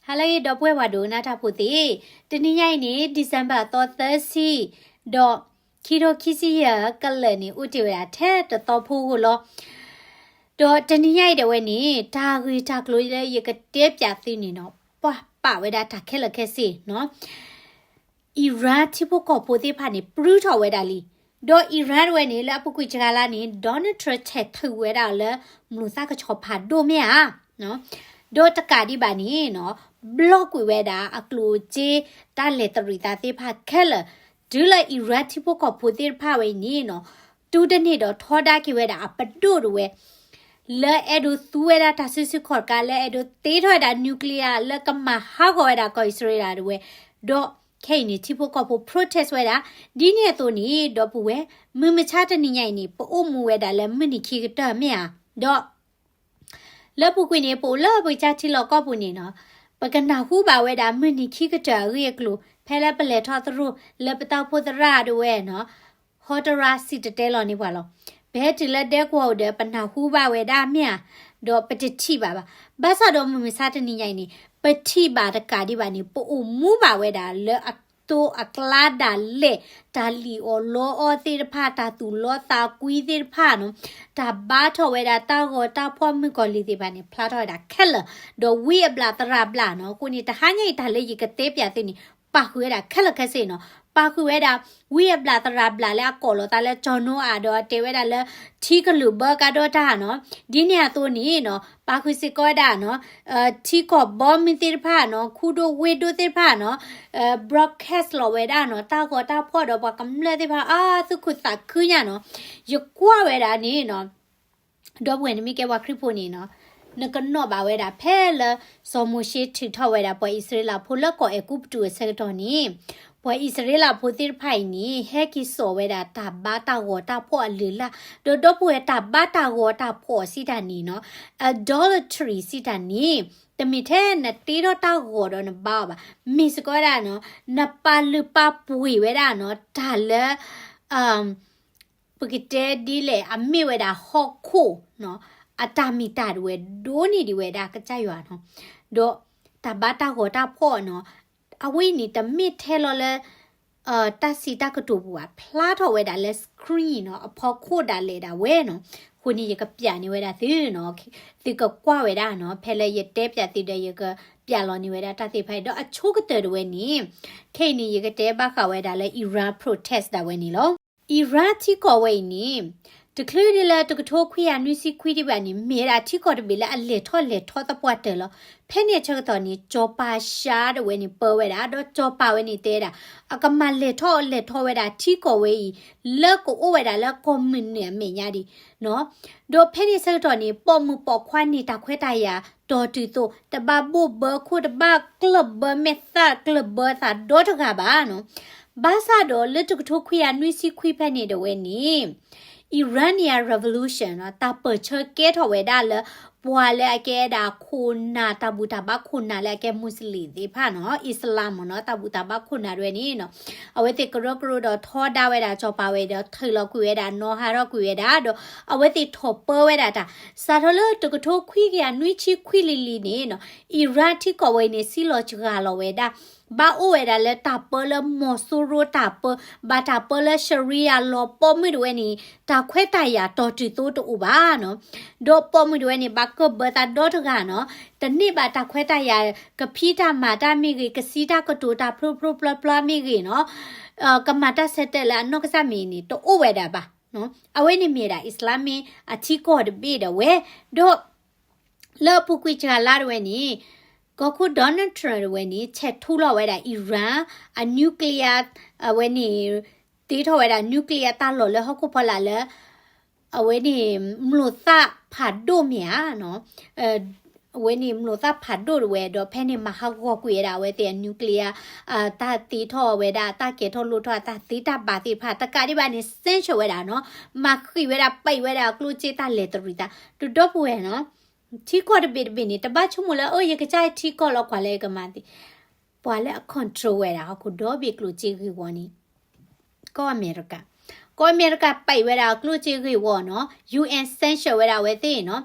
ဟါလၢအဂ့ၤ ဒီပုၢ်ဝဲၢ်ပှၤဒိကနၣ်တၢ်ဖိသ့ၣ်, တနံၤညါအံၤန့ၣ် December အသီသၢဆံ, ဒီးခံထိခံဆံယဲၢ်ကလၢာ်န့ၣ် အိၣ်တ့ၢ်ဝဲဒၣ်ထဲတသီဖိအဂီၢ်လီၤ. ဒီးတနံၤညါအံၤဒၣ်ဝဲန့ၣ် တၢ်ဂ့ၢ်တၢ်ကျိၤလၢယကတဲပၠးသုန့ၣ်နီၤ, ပှၤပာ်ဝဲဒၣ်တၢ်ခဲလၢာ်ခဲဆ့နီၤ Iran ထံဖိကီၢ်ဖိသ့ၣ်တဖၣ်န့ၣ် ပြုၢ်ထီၣ်ဝဲဒၣ်လံ. ဒီး Iran တဝဲန့ၣ် လၢအပူၤကွံာ်စှၤလါန့ၣ် Donald Trump ထဲးထုးဝဲဒၣ်လၢ မုၢ်သၣ်ကဆီဖးဒိၣ်မ့ၢ်ဧါ. ဒီးတကးဒံးဘၣ်န့ၣ်နီၤ, ဘျီၣ်ကွံာ်ဝဲဒၣ်အကျိၣ်စ့ တၢ်လဲၤတရံးသးသ့ၣ်တဖၣ်ခဲလၢာ်, တုၤလၢ Iran ထံဖိကီၢ်ဖိသ့ၣ်တဖၣ်ဝဲအံၤန့ၣ်နီၤ, တုၤတန့ၢ်ဒီးထီဒါက့ၤဝဲဒၣ်အပဒိၣ်တဝဲ လၢအဲၣ်ဒိးသူဝဲဒၣ်တၢ်စုဆူၣ်ခီၣ်တကး လၢအဲၣ်ဒိးတ့ထီၣ်ဝဲဒၣ် nuclear လၢကမၤဟးဂီၤဝဲဒၣ်ကီၢ်အံၣ်စရ့လးတဝဲ, ဒီးခဲအံၤန့ၣ် ထံဖိကီၢ်ဖိ protest ဝဲဒၣ်, ဒ်န့ၣ်အသိးန့ၣ် ဒီပုၢ်ဝဲၢ် မုၢ်မဆါတနံၤညါအံၤန့ၣ် ပအိၣ်မူဝဲဒၣ်လၢမုၢ်နံၤခံကတၢၢ်မ့ၢ်ဧါ, ဒီး လၢပူၤကွံာ်န့ၣ် ပအိၣ်လၢပကစၢ်ထံလီၢ်ကီၢ်ပူၤန့ၣ်နီၤ, ပကနၢ်ဟူဘၣ်ဝဲဒၣ်မုၢ်နံၤခံကတၢၢ်အဂ့ၢ်အကျိၤ ဖဲလၢပလဲၤထီၣ်သရိာ်လၢပတၢ်အိၣ်ဖှိၣ်သရၣ်တဝဲနီၤ, ဟီတရါစံၣ်တဲၤတဲလီၤန့ၢ်ပှၤလီၤ. ပဟဲတုၤလၢဒဲကဝီၤအိၣ်ဒီး ပနၢ်ဟူဘၣ်ဝဲဒၣ်မ့ၢ်ဧါ, ဒီးပတထံၣ်ဘၣ်ဘၣ်. ဘၣ်ဆၣ်ဒီးမုၢ်မဆါတနံၤညါအံၤန့ၣ် ပထံၣ်ဘၣ်တကးဒံးဘၣ်န့ၣ် ပအိၣ်မူဘၣ်ဝဲဒၣ်လၢအသိးအကျါဒၣ်လဲာ်, တၢ်လံၣ်အီၣ်လီအီသ့ၣ်တဖၣ်, တၢ်သူၣ်လီသးကွံသ့ၣ်တဖၣ်နီၤ, တၢ်ဘါထီၣ်ဝဲဒၣ်တၢ်ဂီၤတၢ်ဖှီၣ်မုၣ်ကီၤလံၤသ့ၣ်တဖၣ်န့ၣ် ဖျါထီၣ်ဝဲဒၣ်ခဲလၢာ်, ဒီးဝံအဘျးသရၣ်ဘျးနီၤ, အဃိန့ၣ် တဟါညါအံၤတၢ်လၢယကတဲပၠးသုန့ၣ် ပာ်ဃုာ်ဝဲဒၣ်ခဲလၢာ်ခဲဆ့နီၤ, ပာ်ဃုာ်ဝဲဒၣ် ဝံအဘျးသရၣ်ဘျးလၢအကိးလီၤသးလၢကၠီၤနိအၤဒီးတဲဝဲဒၣ်လၢ ထံကလုာ်ဘၢကါဒီတၢ်နီၤ, ဒ်န့ၣ်အသိးန့ၣ်နီၤ, ပာ်ဃုာ်စ့ၢ်ကီးဝဲဒၣ်နီၤ, ထံကီၢ်ဘီမုၢ်သ့ၣ်တဖၣ်နီၤ, ခူဒိၣ်ဝ့ၢ်ဒိၣ်သ့ၣ်တဖၣ်နီၤ, broadcast လီၤဝဲဒၣ်နီၤ, တၢ်ဂီၤတၢ်ဖှီၣ်ဒီးပှၤကမျၢၢ်သ့ၣ်တဖၣ် အသူၣ်ခုသးခုညါနီၤ, ယကွၢ်ဝဲဒၣ်န့ၣ်နီၤ ဒီပုၢ်ဝဲၢ်နမ့ၢ်ကဲပှၤခရံာ်ဖိန့ၣ်နီၤ, နကနီၣ်ဘၣ်ဝဲဒၣ်ဖဲလၢ စီၤမိၤၡ့ထုးထီၣ်ဝဲဒၣ်ပှၤအံၣ်စရ့လးဖိလၢကီၢ်အဲၤကူပတူးအဆၢကတီၢ်န့ၣ်, ပှၤအံၣ်စရ့လးဖိသ့ၣ်တဖၣ်အံၤန့ၣ် ဟဲက့ၤစိာ်ဝဲဒၣ်တၢ်ဘါတၢ်ဂီၤတၢ်ဖှီၣ်အလုၢ်အလၢ်, ဒီးဒီပုၢ်ဝဲၢ်တၢ်ဘါတၢ်ဂီၤတၢ်ဖှီၣ်စံးတၢ်န့ၣ်နီၤ, idolatry စံးတၢ်န့ၣ်, တမ့ၢ်ထဲနတ့ထီၣ်တၢ်ဂီၤဒီးနဘါအီၤဘၣ်, မ့ၢ်စ့ၢ်ကီးဝဲဒၣ်နီၤ, နပာ်လုၢ်ပာ်ပှ့ၤဝဲဒၣ်နီၤ, တၢ်လၢ ပကတဲဒ်လဲၣ် အမ့ၢ်ဝဲဒၣ်ဟီၣ်ခိၣ်နီၤ, အတၢ်မ့ၢ်တၢ်တဝဲဒိၣ်န့ၢ်ဒံးဝဲဒၣ်ကစၢ်ယွၤနီၤ, ဒီးတၢ်ဘါတၢ်ဂီၤတၢ်ဖှီၣ်နီၤ, အဝဲအံၤန့ၣ် တမ့ၢ်ထဲလီၤလၢ တၢ်စံးတၢ်ကတိၤပူၤဘၣ်, ဖျါထီၣ်ဝဲဒၣ်လၢ screen နီၤ, အဖီခိၣ်ဒၣ်လဲာ်ဒၣ်ဝဲနီၤ, အဃိန့ၣ် ယကပျးန့ၢ်ဝဲဒၣ်သုနီၤ, သုကကွၢ်ဝဲဒၣ်နီၤ, ဖဲလၢယတဲပျးသုဒီး ယကပျးလီၤန့ၢ်ဝဲဒၣ်တၢ်သ့ၣ်တဖၣ်အံၤ, ဒီးအဆိကတၢၢ်တဝဲန့ၣ်, ခဲအံၤန့ၣ် ယကတဲဘၣ်ဃးဝဲဒၣ်လၢ Iran protest ဒၣ်ဝဲန့ၣ်လီၤ. Iran ထံကီၢ်ဝဲအံၤန့ၣ်, တချုးဒ်လၢတကထိခွံကယၤနွံဆံခွံဒံးဘၣ်န့ၣ် မ့ၢ်ဝဲဒၣ်ထံကီၢ်တဘ့ၣ်လၢအလဲၤထီၣ်လဲၤထီသပှၢ်တၢၢ်လီၤ. ဖဲန့ၣ်အဆၢကတီၢ်န့ၣ် စီၤပၤရှါတဝဲန့ၣ် ပၢဝဲဒၣ်, ဒီးစီၤပၤဝဲန့ၣ်တဲဒၣ်, အကမၤလဲၤထီၣ်လဲၤထီဝဲဒၣ်ထံကီၢ်ဝဲအံၤ လၢကအိၣ်ဝဲဒၣ်လၢကီၢ်မုၢ်နုာ်အမဲာ်ညါဒံး ဒီးဖဲန့ၣ်ဆၢကတီၢ်န့ၣ် ပိာ်မုၣ်ပိာ်ခွါန့ၣ် တၢ်ခွဲးတၢ်ယာ်တီၢ်တုၤသိး တဘၣ်ဘိၣ်ဘၢခိၣ် တဘၣ်ကျၢၢ်ဘၢမဲာ်သၣ်ကျၢၢ်ဘၢသးဒီတဂၤဘၣ်နီၤ. ဘၣ်ဆၣ်ဒီးလၢတကထိခွံကယၤနွံဆံခွံဖဲန့ၣ်ဒၣ်ဝဲန့ၣ် Iranian Revolution နီၤ တၢ်ပၢၢ်ဆၢကဲထီၣ်ဝဲဒၣ်လၢ ပှၤလၢအကဲဒၣ်ခိၣ်နၢ် တၢ်ဘူၣ်တၢ်ဘါခိၣ်နၢ်လၢအကဲမူးစလ့ၣ်သ့ၣ်တဖၣ်နီၤ အံၣ်စလၣ်မ့ၢ်နီၤ တၢ်ဘူၣ်တၢ်ဘါခိၣ်နၢ်ဒၣ်ဝဲန့ၣ်နီၤ အဝဲသ့ၣ်ကရၢကရိဒီးထီဒါဝဲဒၣ်စီၤပၤဝဲဒီး ထုးလီၤကွံာ်ဝဲဒၣ် နီၤဟးထီၣ်ကွံာ်ဝဲဒၣ် ဒီးအဝဲသ့ၣ်ထီၣ်ပၢဝဲဒၣ်တၢ် စးထီၣ်လၢတကထိခွံကယၤနွံဆံခွံလံၤလံၤန့ၣ်နီၤ Iran ထံကီၢ်ဝဲအံၤန့ၣ် စံၣ်လီၤစှၤလီၤဝဲဒၣ် ဘၣ်အိၣ်ဝဲဒၣ်လၢတၢ်ပၢလၢမီၤစိရိၤတၢ်ပၢ ဘၣ်တၢ်ပၢလၢ Sharia law ပိာ်မုၣ်ဒၣ်ဝဲန့ၣ် တၢ်ခွဲးတၢ်ယာ်တီၢ်တုၤသိးတအိၣ်ဘၣ်နီၤ ဒီးပိာ်မုၣ်ဒၣ်ဝဲန့ၣ် ဘၣ်ကၢၢ်ဘၢသးဒီတဂၤနီၤ တန့ၢ်ဘၣ်တၢ်ခွဲးတၢ်ယာ် ကဖံးတၢ်မၤတၢ်မ့ၢ်ဂ့ၤ ကစံးတၢ်ကတိၤတၢ်ဖျိဖျိဖျါဖျါမ့ၢ်ဂ့ၤနီၤ ကမၤတၢ်ဆၢတဲာ်လၢအနီၢ်ကစၢ်မ့ၢ်န့ၣ် တအိၣ်ဝဲဒၣ်ဘၣ် အဝဲန့ၣ်မ့ၢ်ဒၣ် Islamic အထံကီၢ်တဘ့ၣ်ဒၣ်ဝဲ ဒီး လၢအပူၤကွံာ်စှၤလါဒၣ်ဝဲန့ၣ် ကီၢ်ခိၣ် Donald Trump ဒၣ်ဝဲန့ၣ် ဆဲးထူလီၤဝဲဒၣ် Iran အ nuclear အဝဲန့ၣ် တ့ထီၣ်ဝဲဒၣ် nuclear တၢ်လီၢ်လၢဟီၣ်ခိၣ်ဖီလာ်လၢ အဝဲန့ၣ် မျိာ်သၣ်ဖးဒိၣ်မ့ၢ်ဧါနီၤ အဝဲန့ၣ်မျိာ်သၣ်ဖးဒိၣ်ဒၣ်ဝဲ ဒီးဖဲန့ၣ်မၤဟးဂီၤကွံာ်ဝဲဒၣ်အဝဲသ့ၣ်အ nuclear တၢ်တ့ထီၣ်ဝဲဒၣ် တၢ်ကဲထီၣ်လိၣ်ထီၣ် တၢ်သ့တၢ်ဘၣ်သ့ၣ်တဖၣ် တကးဒံးဘၣ်န့ၣ် sanction ဝဲဒၣ်နီၤ မၤဃံးဝဲဒၣ် ပိတ်ဝဲဒၣ်အကျိၣ်စ့တၢ်လဲၤတရံးသး ဒီးဒီပုၢ်ဝဲၢ်နီၤ ထံကီၢ်တဘ့ၣ်တဘ့ၣ်န့ၣ် တဘၣ်ဆိကမိၣ်လၢ အၢ ယကစၢ်ထံကီၢ်လီၤကွၢ်လၢယကမၤသ့ ပှၤလၢအ control ဝဲဒၣ်ဟီၣ်ခိၣ်ဒီဘ့ၣ်ကျိၣ်စ့ဂ့ၢ်ဝီန့ၣ် ကီၢ်အမဲရကၤ ကီၢ်အမဲရကၤ ပိတ်ဝဲဒၣ်အကျိၣ်စ့ဂ့ၢ်ဝီနီၤ UN sanction ဝဲဒၣ်အဝဲသ့ၣ်နီၤ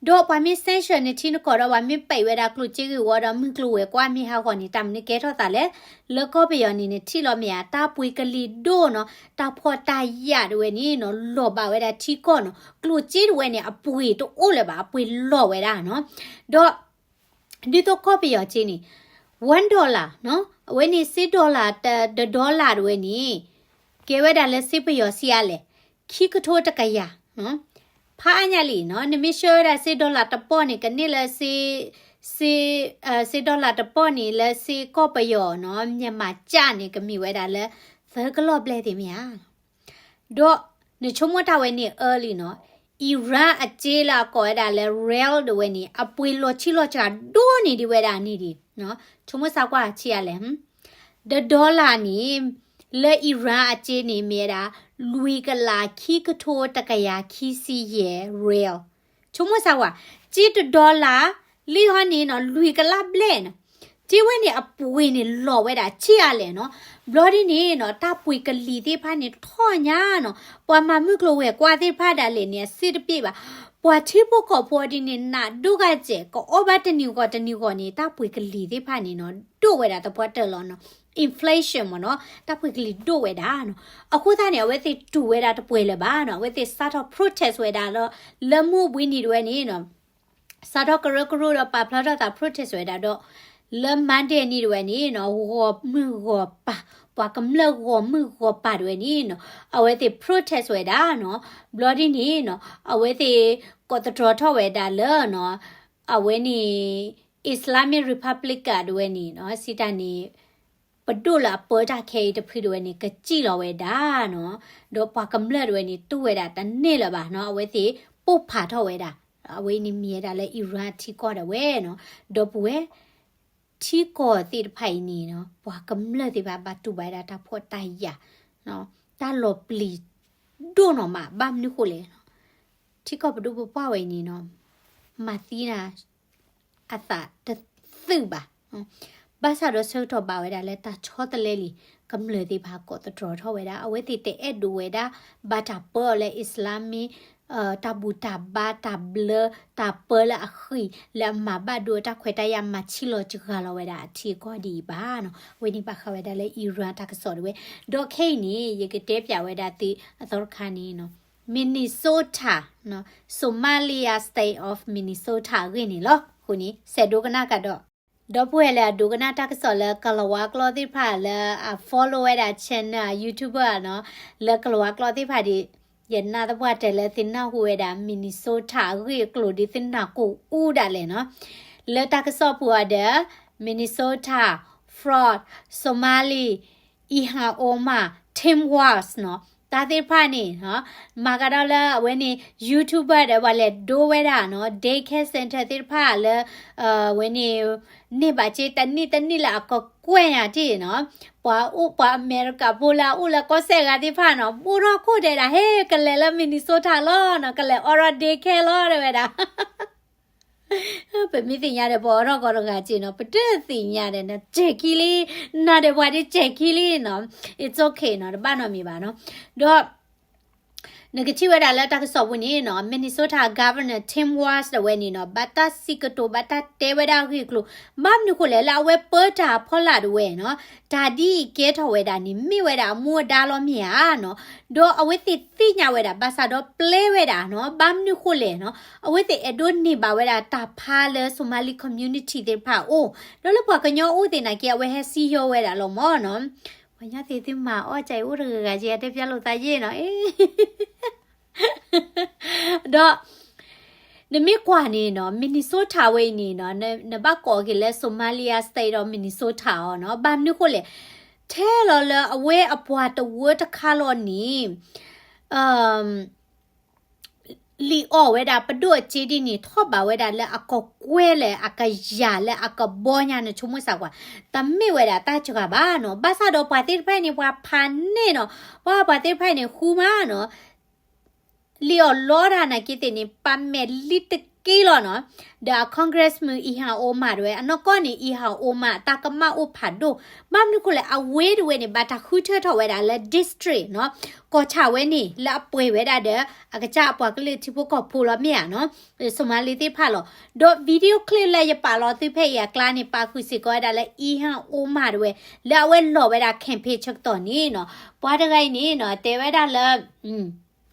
ဒီးပှၤမ့ၢ် sanction နထံနကီၢ်ဒီး ပှၤမ့ၢ်ပိတ်ဝဲဒၣ်ကျိၣ်စ့ဂ့ၢ်ဝီဒီး မုၢ်ကျိၤဝဲၤကွာ်မ့ၢ်ဟးဂီၤန့ၣ် တၢ်မနုၤကဲထီၣ်သးလဲၣ်. လၢကီၢ်ပယီၤန့ၣ် နထံၣ်လီၤမ့ၢ်ဧါ, တၢ်ပှ့ၤကလံၤဒိၣ်နီၤ, တၢ်ဖှီၣ်တၢ်ယာ်တဝဲန့ၣ်နီၤ လီၤဘၣ်ဝဲဒၣ်ထံကီၢ်နီၤ, ကျိၣ်စ့တဝဲန့ၣ် အပှ့ၤတအိၣ်လၢၤဘၣ်, အပှ့ၤလီၤဝဲဒၣ်နီၤ. ဒီး ဒ်သိးကီၢ်ပယီၤစ့န့ၣ် one dollar နီၤ, အဝဲန့ၣ်စ့ dollar တ dollar တဝဲန့ၣ် ကဲဝဲဒၣ်လၢစ့ပယီၤဆံးအါလဲၣ်, ခံကထိတကယၤ. ဖးအါညါလံနီၤ, နမ့ၢ်ဆှၢဝဲဒၣ်စ့ dollar တပီၢ်န့ၣ် ကန့ၢ်လၢစ့, စ့, စ့ dollar တပီၢ်န့ၣ် လၢစ့ကီၢ်ပယီၤနီၤ မြန်မာကျပ်န့ၣ် ကမ့ၢ်ဝဲဒၣ်လၢ သၢကလီၢ်ဘျဲၣ်သ့ၣ်မ့ၢ်ဧါ. ဒီးနဆိကမိၣ်တၢ်ဝဲန့ၣ်အၢလံနီၤ, Iran အစ့လၢအကိးဝဲဒၣ်လၢ rial တဝဲန့ၣ် အပှ့ၤလီၤဆံးလီၤစှၤဒိၣ်န့ၢ်ဒံးဝဲဒၣ်န့ၣ်ဒံး, ဆိကမိၣ်စၢ်ကွၢ်ဆံးအါလဲၣ်. တ dollar န့ၣ် လၢ Iran အစ့န့ၣ်မ့ၢ်ဝဲဒၣ် လွံၢ်ကလးခံကထိတကယၤခံဆံယဲၢ် rial. ဆိကမိၣ်စၢ်ကွၢ်, စ့တ dollar လံဟီန့ၣ်နီၤ လွံၢ်ကလးဘျဲၣ်နီၤ, စ့ဝဲန့ၣ်အပှ့ၤန့ၣ်လီၤဝဲဒၣ်ဆံးအါလဲၣ်နီၤ. ဘျီဒ်န့ၣ်နီၤ တၢ်ပှ့ၤကလံၤသ့ၣ်တဖၣ်န့ၣ်ထီၣ်ညါနီၤ, ပှၤမၤမုၢ်ကျိၤဝဲၤကွာ်သ့ၣ်တဖၣ်ဒၣ်လဲာ်န့ၣ် အစ့တပ့ၢ်ဘၣ်, ပှၤထံဖိကီၢ်ဖိဒ်န့ၣ် နးဒိၣ်ဂၤစဲး ကအီၣ်ဘၣ်တနံၤဂီၤတနံၤဂီၤန့ၣ် တၢ်ပှ့ၤကလံၤသ့ၣ်တဖၣ်န့ၣ်နီၤ ဒိၣ်ဝဲဒၣ်သပှၢ်တၢၢ်လီၤနီၤ, inflation မ့ၢ်နီၤ, တၢ်ပှ့ၤကလံၤဒိၣ်ဝဲဒၣ်နီၤ. အဃိသတးန့ၣ် အဝဲသ့ၣ်တူၢ်ဝဲဒၣ်တပှဲၤလၢၤဘၣ်နီၤ, အဝဲသ့ၣ်စးထီၣ် protest ဝဲဒၣ်လီၤ, လၢမုၢ်ဘှံးနံၤတဝဲန့ၣ်နီၤ စးထီၣ်ကရၢကရိဒီးပာ်ဖျါထီၣ်သး protest ဝဲဒၣ်ဒီး လၢ Monday နံၤတဝဲန့ၣ်နီၤ ဂီၤမုၢ်ဂီၤပၤ, ပှၤကမျၢၢ်ဂီၤမုၢ်ဂီၤပၤတဝဲန့ၣ်နီၤ အဝဲသ့ၣ် protest ဝဲဒၣ်နီၤ. ဘျီဒ်န့ၣ်နီၤ အဝဲသ့ၣ်ကိးသတြီၤထီၣ်ဝဲဒၣ်လၢနီၤ အဝဲန့ၣ် Islamic Republic တဝဲန့ၣ်နီၤ စံးတၢ်န့ၣ် ပဒိၣ်လၢအပၢတၢ်ခဲအံၤတဖုတဝဲန့ၣ် ကစံၣ်လီၤဝဲဒၣ်နီၤ, ဒီးပှၤကမျၢၢ်တဝဲန့ၣ် တူၢ်ဝဲဒၣ်တန့ၢ်လၢၤဘၣ်နီၤ, အဝဲသ့ၣ်ပိၢ်ဖးထီၣ်ဝဲဒၣ်, အဝဲအံၤန့ၣ်မ့ၢ်ဝဲဒၣ်လၢ Iran ထံကီၢ်ဒၣ်ဝဲနီၤ, ဒီပုၢ်ဝဲၢ် ထံကီၢ်သ့ၣ်တဖၣ်အံၤန့ၣ်နီၤ ပှၤကမျၢၢ်သ့ၣ်တဖၣ်ဘၣ်တူၢ်ဘၣ်ဝဲဒၣ်တၢ်ဖှီၣ်တၢ်ယာ်, တၢ်လီၤပျံၤဒိၣ်နီၢ်မး ဘၣ်မနုၤဃိလဲၣ်နီၤ, ထံကီၢ်ပဒိၣ်ပပှၢ်ဝဲအံၤန့ၣ်နီၤ မၤသံနၤ အသးတသုးဘၣ်. ဘၣ်ဆၣ်ဒီးဆၢကတီၢ်ဘၣ်ဝဲဒၣ်လၢတၢ်ဆီတလဲလံ, ကမျၢၢ်သ့ၣ်တဖၣ်ကိးသတြီၤထီၣ်ဝဲဒၣ်, အဝဲသ့ၣ်တအဲၣ်ဒိးဝဲဒၣ် ဘၣ်တၢ်ပၢအီၤလၢ Islamic တၢ်ဘူၣ်တၢ်ဘါတၢ်ဘျၢ တၢ်ပၢလၢအဃံၢ် လၢအမၤဘၣ်ဒိအတၢ်ခွဲးတၢ်ယာ် မၤဆံးလီၤစှၤလီၤဝဲဒၣ်အထံအကီၢ်ဒ်အံၤဘၣ်နီၤ, အဝဲန့ၣ်ဘၣ်ဃးဝဲဒၣ်လၢ Iran တၢ်ကစီၣ်တဝဲ, ဒီးခဲအံၤန့ၣ် ယကတဲပၠးဝဲဒၣ်သုအသီတခါန့ၣ်နီၤ Minnesota, Somalia State of Minnesota အဂ့ၢ်န့ၣ်လီၤ. အဃိန့ၣ် ဆဲးဒိကနၣ်ကဒီး, ဒီပုၢ်ဝဲၢ်လၢအဒိကနၣ်တၢ်ကစီၣ်လၢကလၤဝါကျိာ်သ့ၣ်တဖၣ်လၢအ follow ဝဲဒၣ် channel အ YouTuber နီၤ, လၢကလၤဝါကျိာ်သ့ၣ်တဖၣ်ဒီး ယနာ်သပှၢ်တၢၢ်လၢသုနၢ်ဟူဝဲဒၣ် Minnesota အဂ့ၢ်အကျိၤဒ်သုနၢ်ကိးအူဒၣ်လဲာ်နီၤ, လၢတၢ်ကစီၣ်ပူၤအီၤဒီး Minnesota, Floyd, Somali, Ilhan Omar, Tim Walz နီၤ, တၢ်သ့ၣ်တဖၣ်န့ၣ်နီၤ, မၤကဒီးလၢအဝဲန့ၣ် YouTuber ဒီးပှၤလဲၤဒိဝဲဒၣ်နီၤ daycare center သ့ၣ်တဖၣ်လၢ အဝဲန့ၣ် န့ၢ်ဘၣ်စ့တနံၣ်တနံၣ်လၢအကကွဲၢ်ညါတ့ၢ်နီၤ, ပှၤအိၣ်ပှၤအမဲရကၤဖိလၢအအိၣ်လၢကီၢ်စဲၣ်ဂၤသ့ၣ်တဖၣ်နီၤ ဘိၣ်ထီၣ်ခိၣ်တဲဒၣ် ဟဲကလဲၤလၢ Minnesota လီၤနီၤ, ကလဲၤအီထီၣ် daycare လီၤတဲဝဲဒၣ် ပမ့ၢ်သ့ၣ်ညါဒီး ပအီထီၣ်ကီးတဂၤက့နီၤ, ပတသ့ၣ်ညါဒီး နစဲးခံလံ, နၤဒီးပှၤဒ်စဲးခံလံနီၤ, it's okay နီၤ, တဘၣ်နီတမံၤဘၣ်နီၤ, ဒီး နကထံၣ်ဝဲဒၣ်လၢတၢ်ကစီၣ်ပူၤန့ၣ်နီၤ Minnesota Governor Tim Walz တဝဲန့ၣ်နီၤ ဘၣ်တၢ်စံးကတိၤ ဘၣ်တၢ်တဲဝဲဒၣ်အဂ့ၢ်အကျိၤ, ဘၣ်မနုၤဃိလဲၣ် လၢအဝဲပၢတၢ်အဖီလာ်တဝဲနီၤ, တၢ်ဒ်အံၤကဲထီၣ်ဝဲဒၣ်န့ၣ် မ့ၢ်ဝဲဒၣ်အမူအဒါလီၤမ့ၢ်ဧါနီၤ, ဒီးအဝဲသ့ၣ်သ့ၣ်ညါဝဲဒၣ် ဘၣ်ဆၣ်ဒီးပျဲဝဲဒၣ်နီၤ, ဘၣ်မနုၤဃိလဲၣ်နီၤ, အဝဲသ့ၣ်အဲၣ်ဒိးန့ၢ်ဘၣ်ဝဲဒၣ်တၢ်ဖးလၢ Somali community သ့ၣ်တဖၣ်အအိၣ်, ဒီးလၢပှၤကညီအိၣ်သ့ၣ်နာ်က့ အဝဲဟဲစံၣ်ညီၣ်ဝဲဒၣ်လီၤမ့ၢ်နီၤ ပှၤညီသ့ၣ်သုမၤအီၣ်ကၢအံၤအိၣ်တဂၤဂၤက့ အတဲပျဲလိာ်သးယ့ၣ်နီၤ, ဒီး နမ့ၢ်ကွၢ်န့ၣ်နီၤ Minnesota ဝဲအံၤန့ၣ်နီၤ နဘၣ်ကိးက့ၤလၢ Somalia State of Minnesota အီၤနီၤ, ဘၣ်မနုၤဃိလဲၣ်, ထဲလီၤလၢအဝဲအပှၤတဝၢတခါလီၤန့ၣ် လံာ်အီၣ်ဝဲဒၣ်ပဒိၣ်အစ့ဒ်န့ၣ် ထီၣ်ဘးဝဲဒၣ်လၢအကကွဲၢ်လၢအကယၤလၢအကဘီညါ နဆိကမိၣ်စၢ်ကွၢ်, တမ့ၢ်ဝဲဒၣ်တၢ်စှၤဘၣ်နီၤ, ဘၣ်ဆၣ်ဒီးပှၤသ့ၣ်တဖၣ်န့ၣ် ပှၤဖးန့ၢ်နီၤ, ပှၤသ့ၣ်တဖၣ်န့ၣ် ဃူမးနီၤ, လံာ်အီၣ်လီတၢ်နာ်က့သ့ၣ်န့ၣ် ပာ်မဲာ်လံတ ကဲလီၤနီၤ. ဒီးအ Congress မုၣ် Ilhan Omar တဝဲ အနီၢ်ကီၢ်န့ၣ် Ilhan Omar တၢ်ကမၣ်အိၣ်ဖးဒိၣ်, ဘၣ်မနုၤဃိလဲၣ် အဝဲတဝဲန့ၣ် ဘၣ်တၢ်ဃုထၢထီၣ်ဝဲဒၣ်လၢ district နီၤ, ကီၢ်ဆၣ်ဝဲန့ၣ် လၢအပှဲၤဝဲဒၣ်ဒီး အကစၢ်အပှၤကလုာ်ထံဖိကီၢ်ဖိလီၤ မ့ၢ်ဧါနီၤ, Somali သ့ၣ်တဖၣ်လီၤ. ဒီး video clip လၢယပာ်လီၤသုဖဲအံၤအကျါန့ၣ် ပာ်ဃုာ်စ့ၢ်ကီးဝဲဒၣ်လၢ Ilhan Omar တဝဲ လၢအဝဲလီၤဝဲဒၣ် campaign ဆၢကတီၢ်န့ၣ်နီၤ, ပှၤတဂၤအံၤန့ၣ်နီၤ တဲဝဲဒၣ်လၢ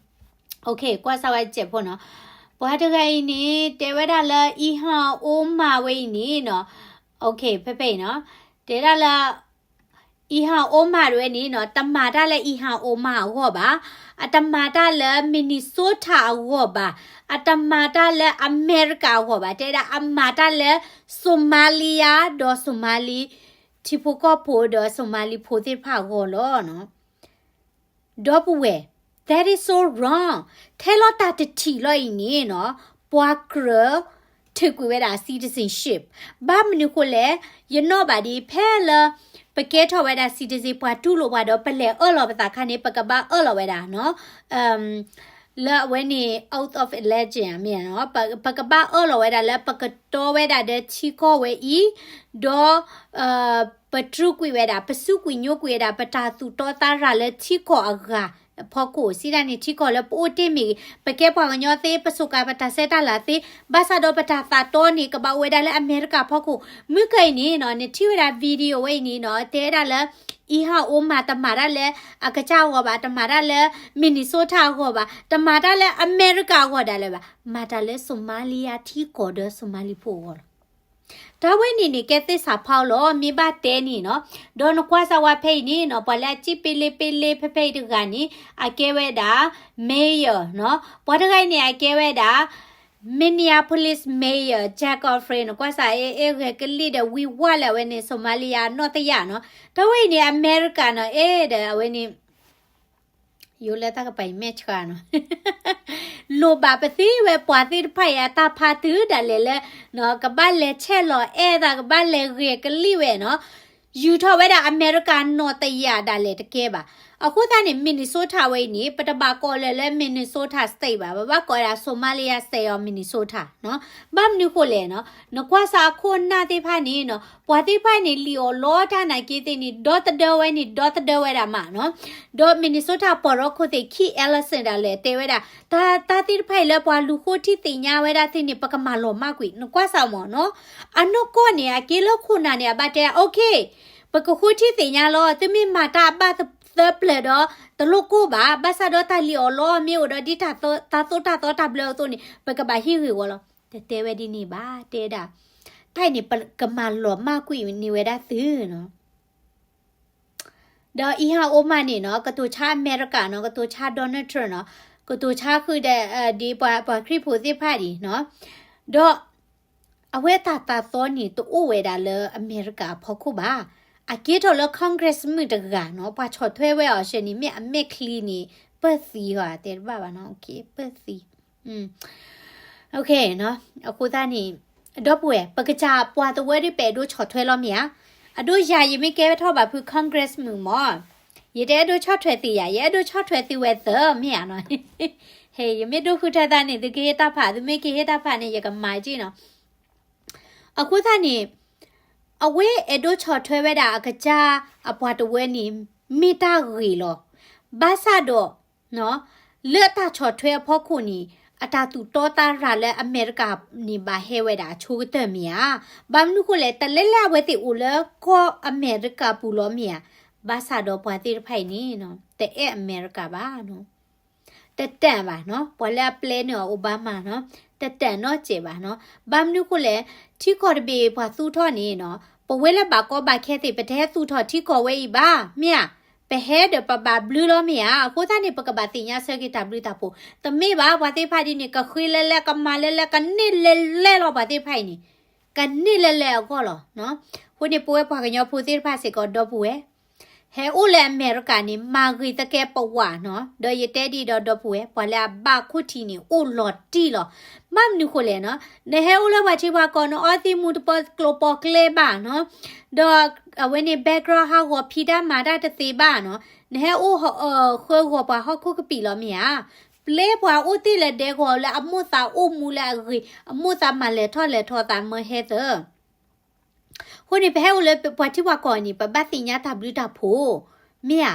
ကွၢ်စၢ်ဝဲစဲးဖိနီၤ, ပှၤတဂၤအံၤန့ၣ် တဲဝဲဒၣ်လၢ Ilhan Omar ဝဲအံၤန့ၣ်နီၤ, ဖဲဖဲအံၤနီၤ, တဲဒၣ်လၢ Ilhan Omar တဝဲန့ၣ်နီၤ တမၤတၢ်လၢ Ilhan Omar အဂီၢ်ဘၣ်, အတမၤတၢ်လၢ Minnesota အဂီၢ်ဘၣ်, အတမၤတၢ်လၢအမဲရကၤအဂီၢ်ဘၣ်, တဲဒၣ်အမၤတၢ်လၢ Somalia ဒီး Somali ထံဖိကီၢ်ဖိဒီး Somali ဖိသ့ၣ်တဖၣ်အဂီၢ်လီၤ. ဒီပုၢ်ဝဲၢ်, that is so wrong. ထဲလီၤတၢ်တထံၣ်လီၤအံၤန့ၣ်နီၤ, ပှၤကြၢးထုးကွံာ်ဝဲဒၣ် citizenship. ဘၣ်မနုၤဃိလဲၣ်, ယနီၣ်ဘၣ်ဒ်ဖဲလၢ ပကဲထီၣ်ဝဲဒၣ် citizen ပှၤတူၢ်လိာ်ပှၤဒီး ပလဲၤအၢၣ်လီၤပသးခါန့ၣ် ပကဘၣ်အၢၣ်လီၤဝဲဒၣ်နီၤ လၢအဝဲန့ၣ် oath of allegiance မ့ၢ်နီၤ, ပကဘၣ်အၢၣ်လီၤဝဲဒၣ်လၢပကတီဝဲဒၣ်ဒီးထံကီၢ်ဝဲအံၤ, ဒီး ပတြူကွံာ်ဝဲဒၣ် ပစူးကွံာ်ညိကွံာ်ဝဲဒၣ် ပတၢ်သူၣ်တီသးရၤလၢထံကီၢ်အဂၤအဖီခိၣ်, စံးဒၣ်န့ၣ် ထံကီၢ်လၢပအိၣ်တ့ၢ်မ့ၢ်ဂ့ၤ, ပကဲပှၤကညီသ့, ပစူးကါပတၢ်ဆဲးတၢ်လၤသ့, ဘၣ်ဆၣ်ဒီးပတၢ်သးတီန့ၣ် ကဘၣ်အိၣ်ဝဲဒၣ်လၢအမဲရကၤဖီခိၣ်. မုၢ်ကၢအံၤန့ၣ်နီၤ, နထံၣ်ဝဲဒၣ် video ဝဲအံၤန့ၣ်နီၤ, တဲဝဲဒၣ်လၢ Ilhan Omar တမၤတၢ်လၢအကစၢ်အဂီၢ်ဘၣ်, တမၤတၢ်လၢ Minnesota အဂီၢ်ဘၣ်, တမၤတၢ်လၢအမဲရကၤအဂီၢ်ဒၣ်လဲာ်ဘၣ်, မၤတၢ်လၢ Somalia ထံကီၢ်ဒီး Somali ဖိအဂီၢ်လီၤ. တၢ်ဝဲန့ၣ်န့ၣ် ကဲသ့ၣ်စးဖီလီၤ, မ့ၢ်ဘၣ်တဲန့ၣ်နီၤ, ဒီးနကွၢ်စၢ်ဝဲဖဲအံၤန့ၣ်နီၤ, ပှၤလၢအစံၣ်ပ့လ့ပ့လ့ဖဲဖဲအံၤတဂၤန့ၣ် အကဲဝဲဒၣ် mayor နီၤ, ပှၤတဂၤအံၤန့ၣ် အကဲဝဲဒၣ် Minneapolis mayor Jack Alfred နီၤ, ကွၢ်စၢ် အဲ အဲ ဂဲၤကလံၣ်ဒီးဝံၤဝါလၢအဝဲန့ၣ် Somalia နီၢ်တယာ်နီၤ, တၢ်ဝဲအံၤန့ၣ် အမဲရကၤနီၤ, အဲ ဒီးအဝဲန့ၣ် ယိလၢတၢ်ကပၤအံၤမဲာ်ဆှးနီၤ, လိၣ်ဘၣ်ပသ့ဝဲပှၤသ့ၣ်တဖၣ်အံၤအတၢ်ဖးတုၤဒၣ်လဲာ်လၢ ကဘၣ်လဲၤဆဲးလီၤအဲၣ်သး ကဘၣ်လဲၤဂဲၤကလံၣ်ဝဲနီၤ, ယူၤထီၣ်ဝဲဒၣ်အမဲရကၤနီၢ်တယာ်ဒၣ်လဲာ်တကဲဘၣ်. အဃိသတးန့ၣ် Minnesota ဝဲအံၤန့ၣ် ပတဘၣ်ကိးလၢလၢ Minnesota State ဘၣ်, ပဘၣ်ကိးဝဲဒၣ် Somalia State of Minnesota နီၤ. ဘၣ်မနုၤဃိလဲၣ်နီၤ, နကွၢ်စၢ်အခိၣ်အနၢ်သ့ၣ်တဖၣ်န့ၣ်နီၤ, ပှၤသ့ၣ်တဖၣ်န့ၣ် လံၣ်အီၣ်လီတၢ်နာ်က့သ့ၣ်န့ၣ် ဒီသဒၢဝဲန့ၣ် ဒီသဒၢဝဲဒၣ်မးနီၤ. ဒီး Minnesota ပှၤရီခိၣ်သ့ၣ် Keith Ellison ဒၣ်လဲာ်တဲဝဲဒၣ်, တၢ် တၢ်သ့ၣ်တဖၣ်အံၤလၢပှၤလူၤဃိထံသ့ၣ်ညါဝဲဒၣ်သ့ၣ်န့ၣ် ပကမၤလီၤမၢ်ကွံာ်, နကွၢ်စၢ်မးနီၤ. အနီၢ်ကီၢ်န့ၣ် အက့လၢခိၣ်နၢ်န့ၣ် အဘၣ်တဲ okay, ပကဃိထံသ့ၣ်ညါလီၤ, သုမ့ၢ်မၤတၢ်အဘၣ်သၢပျၢၤဒီး တလိၣ်ကိၢ်ဘၣ်, ဘၣ်ဆၣ်ဒီးတၢ်လံၣ်အီၣ်လီမ့ၢ်အိၣ်ဒီးဒ်တၢ်သိၣ်တၢ်သီတၢ်ဘျၢအသိးန့ၣ် ပကဘၣ်ဟ့ၣ်ဂ့ၢ်ဝီလီၤ. တတဲဝဲဒ်န့ၣ်ဘၣ်, တဲဒၣ် တၢ်အံၤန့ၣ် ပကမၤလီၤမၢ်ကွံာ်န့ၢ်ဝဲဒၣ်သုနီၤ. ဒီး Ilhan Omar န့ၣ်နီၤ, ကတိၤဆါအမဲရကၤနီၤ, ကတိၤဆါ Donald Trump နီၤ, ကတိၤဆါဃုာ်ဒီး ဒ်ပှၤ ပှၤခရံာ်ဖိသ့ၣ်တဖၣ်ဒံးနီၤ. ဒီး အဝဲအတၢ်သးသီန့ၣ် တအိၣ်ဝဲဒၣ်လၢအမဲရကၤအဖီခိၣ်ဘၣ်. အကဲထီၣ်လၢ Congress မုၣ်တဂၤနီၤ, ပှၤဆီၣ်ထွဲဝဲအီၤဆဲန့ၣ် မ့ၢ်အမဲာ်ချံန့ၣ် ပၢၢ်သံဧါ, တဲတဘၣ်ဘၣ်နီၤ, ပၢၢ်သံ အဃိသတးန့ၣ် ဒီပုၢ်ဝဲၢ် ပကစၢ်ပှၤသဝဲဒၣ် ပအဲၣ်ဒိးဆီၣ်ထွဲလီၤမ့ၢ်ဧါ. အဒိယၤ ယမ့ၢ်ကဲထီၣ်ဘၣ်ဖု Congress မုၣ်မး, ယတအဲၣ်ဒိးဆီၣ်ထွဲသုယၤ, ယအဲၣ်ဒိးဆီၣ်ထွဲသုဝဲသၢမ့ၢ်ဧါနီၤ. ဟဲ ယမ့ၢ်ဒိဃုထၢသးန့ၣ် သုကဟ့ၣ်တၢ်ဖး, သုမ့ၢ်ကဟ့ၣ်တၢ်ဖးန့ၣ် ယကမၤက့နီၤ. အဃိသတးန့ၣ် အဝဲအဲၣ်ဒိးဆီၣ်ထွဲဝဲဒၣ်အကစၢ်အပှၤတဝၢန့ၣ် မ့ၢ်တၢ်ဂ့ၤလီၤ. ဘၣ်ဆၣ်ဒီး လၢအတၢ်ဆီၣ်ထွဲအဖီခိၣ်န့ၣ် အတၢ်သူၣ်တီသးရၤလၢအမဲရကၤန့ၣ် ဘၣ်ဟဲဝဲဒၣ်အဆိကတၢၢ်မ့ၢ်ဧါ. ဘၣ်မနုၤဃိလဲၣ်, တၢ်လဲၣ်လၢအဝဲသ့ၣ်အိၣ်လၢကီၢ်အမဲရကၤပူၤလီၤမ့ၢ်ဧါ. ဘၣ်ဆၣ်ဒီးပှၤသ့ၣ်တဖၣ်အံၤန့ၣ် တအဲၣ်အမဲရကၤဘၣ်နီၤ. တတၢၢ်ဘၣ်နီၤ, ပှၤလၢအပျဲန့ၢ်အီၤ Obama နီၤ, တတၢၢ်နီတစဲးဘၣ်နီၤ. ဘၣ်မနုၤဃိလဲၣ်, ထံကီၢ်တဘ့ၣ်ပှၤသူၣ်ထီၣ်န့ၣ်နီၤ, ပဝဲလၢဘၣ်ကီဘၣ်ခဲသ့ၣ် ပတဟဲသူၣ်ထီၣ်ထံကီၢ်ဝဲအံၤဘၣ်, မ့ၢ်ဧါ. ပဟဲဒီးပဘၣ်ဘျုးလီၤမ့ၢ်ဧါ. အဃိသတးန့ၣ် ပကဘၣ်သ့ၣ်ညါဆၢက့ၤတၢ်ဘျုးတၢ်ဖှိၣ်. တမ့ၢ်ဘၣ် ပှၤသ့ၣ်တဖၣ်ဒ်န့ၣ် ကဃ့လဲၤလဲၤ ကမၤလဲၤလဲၤ ကန့ၢ်လဲၤလဲၤလီၤ ပှၤသ့ၣ်တဖၣ်အံၤန့ၣ်, ကန့ၢ်လဲၤလဲၤအဂီၢ်လီၤ. အဃိန့ၣ် ပဝဲပှၤကညီဖိသ့ၣ်တဖၣ်စ့ၢ်ကီး ဒီပုၢ်ဝဲၢ် ဟဲအိၣ်လၢအမဲရကၤန့ၣ် မၤဂ့ၤသကဲပဝးနီၤ. ဒီးယတဲဒ်ဒီး ဒီပုၢ်ဝဲၢ် ပှၤလၢအဘၣ်ခိၣ်ထံးန့ၣ် အိၣ်လီၤတံၢ်လီၤ. ဘၣ်မနုၤဃိလဲၣ်နီၤ, နဟဲအိၣ်လၢပှၤထံပှၤကီၢ် နအီသံးမူၤတပီၤကျိၤပီၤကျဲဘၣ်နီၤ, ဒီးအဝဲန့ၣ် background ဟးဂီၤဖံးတၢ်မၤတၢ်တသ့ဘၣ်နီၤ, နဟဲအိၣ်ဃၢဂီၤပှၤဟီၣ်ခိၣ်ကပံာ်လီၤမ့ၢ်ဧါ. ပျဲပှၤအိၣ်တ့ၢ်လၢဒဲကဝီၤလၢအမိၢ်သးအိၣ်မူလၢအဂ့ၤ, အမိၢ်သးမၤလဲၤထီၣ်လဲၤထီသးမၢဟဲသၢ အဃိန့ၣ် ပဟဲအိၣ်လၢပှၤထံပှၤကီၢ်န့ၣ် ပဘၣ်သ့ၣ်ညါတၢ်ဘျုးတၢ်ဖှိၣ်, မ့ၢ်ဧါ.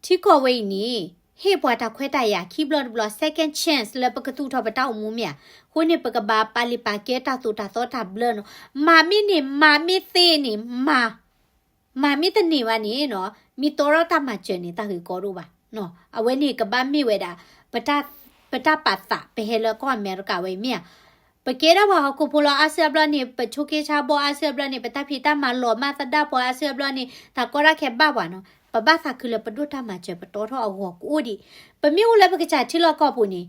ထံကီၢ်ဝဲအံၤန့ၣ် ဟ့ၣ်ပှၤတၢ်ခွဲးတၢ်ယာ်ခံဘျီတဘျီ second chance လၢပကသူၣ်ထီၣ်ပတၢ်အိၣ်မူမ့ၢ်ဧါ. အဃိန့ၣ် ပကဘၣ်ပာ်လံာ်ပာ်ကဲတၢ်သိၣ်တၢ်သီတၢ်ဘျၢနီၤ. မၤမ့ၢ်န့ၢ် မၤမ့ၢ်သ့န့ၣ် မၤ မၤမ့ၢ်တန့ၢ်ဘၣ်န့ၣ်နီၤ, မ့ၢ်တီထီၣ်တၢ်မၤစၢၤန့ၣ် တၢ်ဂ့ၢ်ကီဒိၣ်ဘၣ်နီၤ. အဝဲန့ၣ်ကဘၣ်မ့ၢ်ဝဲဒၣ် ပတၢ် ပတၢ်ပာ်သး ပဟဲလၢကီၢ်အမဲရကၤဝဲအံၤမ့ၢ်ဧါ. ပကဲဒၣ်ပှၤဟီၣ်ခိၣ်ဖိလီၤအါစုအါဘျီန့ၣ်, ပဆိးက့ဆါဘီအါစုအါဘျီန့ၣ်, ပတၢ်ဖံးတၢ်မၤလီၤမၢ်သဒၣ်ပှၤအါစုအါဘျီန့ၣ်, တၢ်ကီတၢ်ခဲဘၣ်ပှၤနီၤ. ပဘၣ်သးခုလၢပဒိၣ်တၢ်မၤစၢၤ ပတီထီၣ်အဂီၢ်ကအိၣ်ဒံး. ပမ့ၢ်အိၣ်လၢပကစၢ်ထံလီၢ်ကီၢ်ပူၤန့ၣ်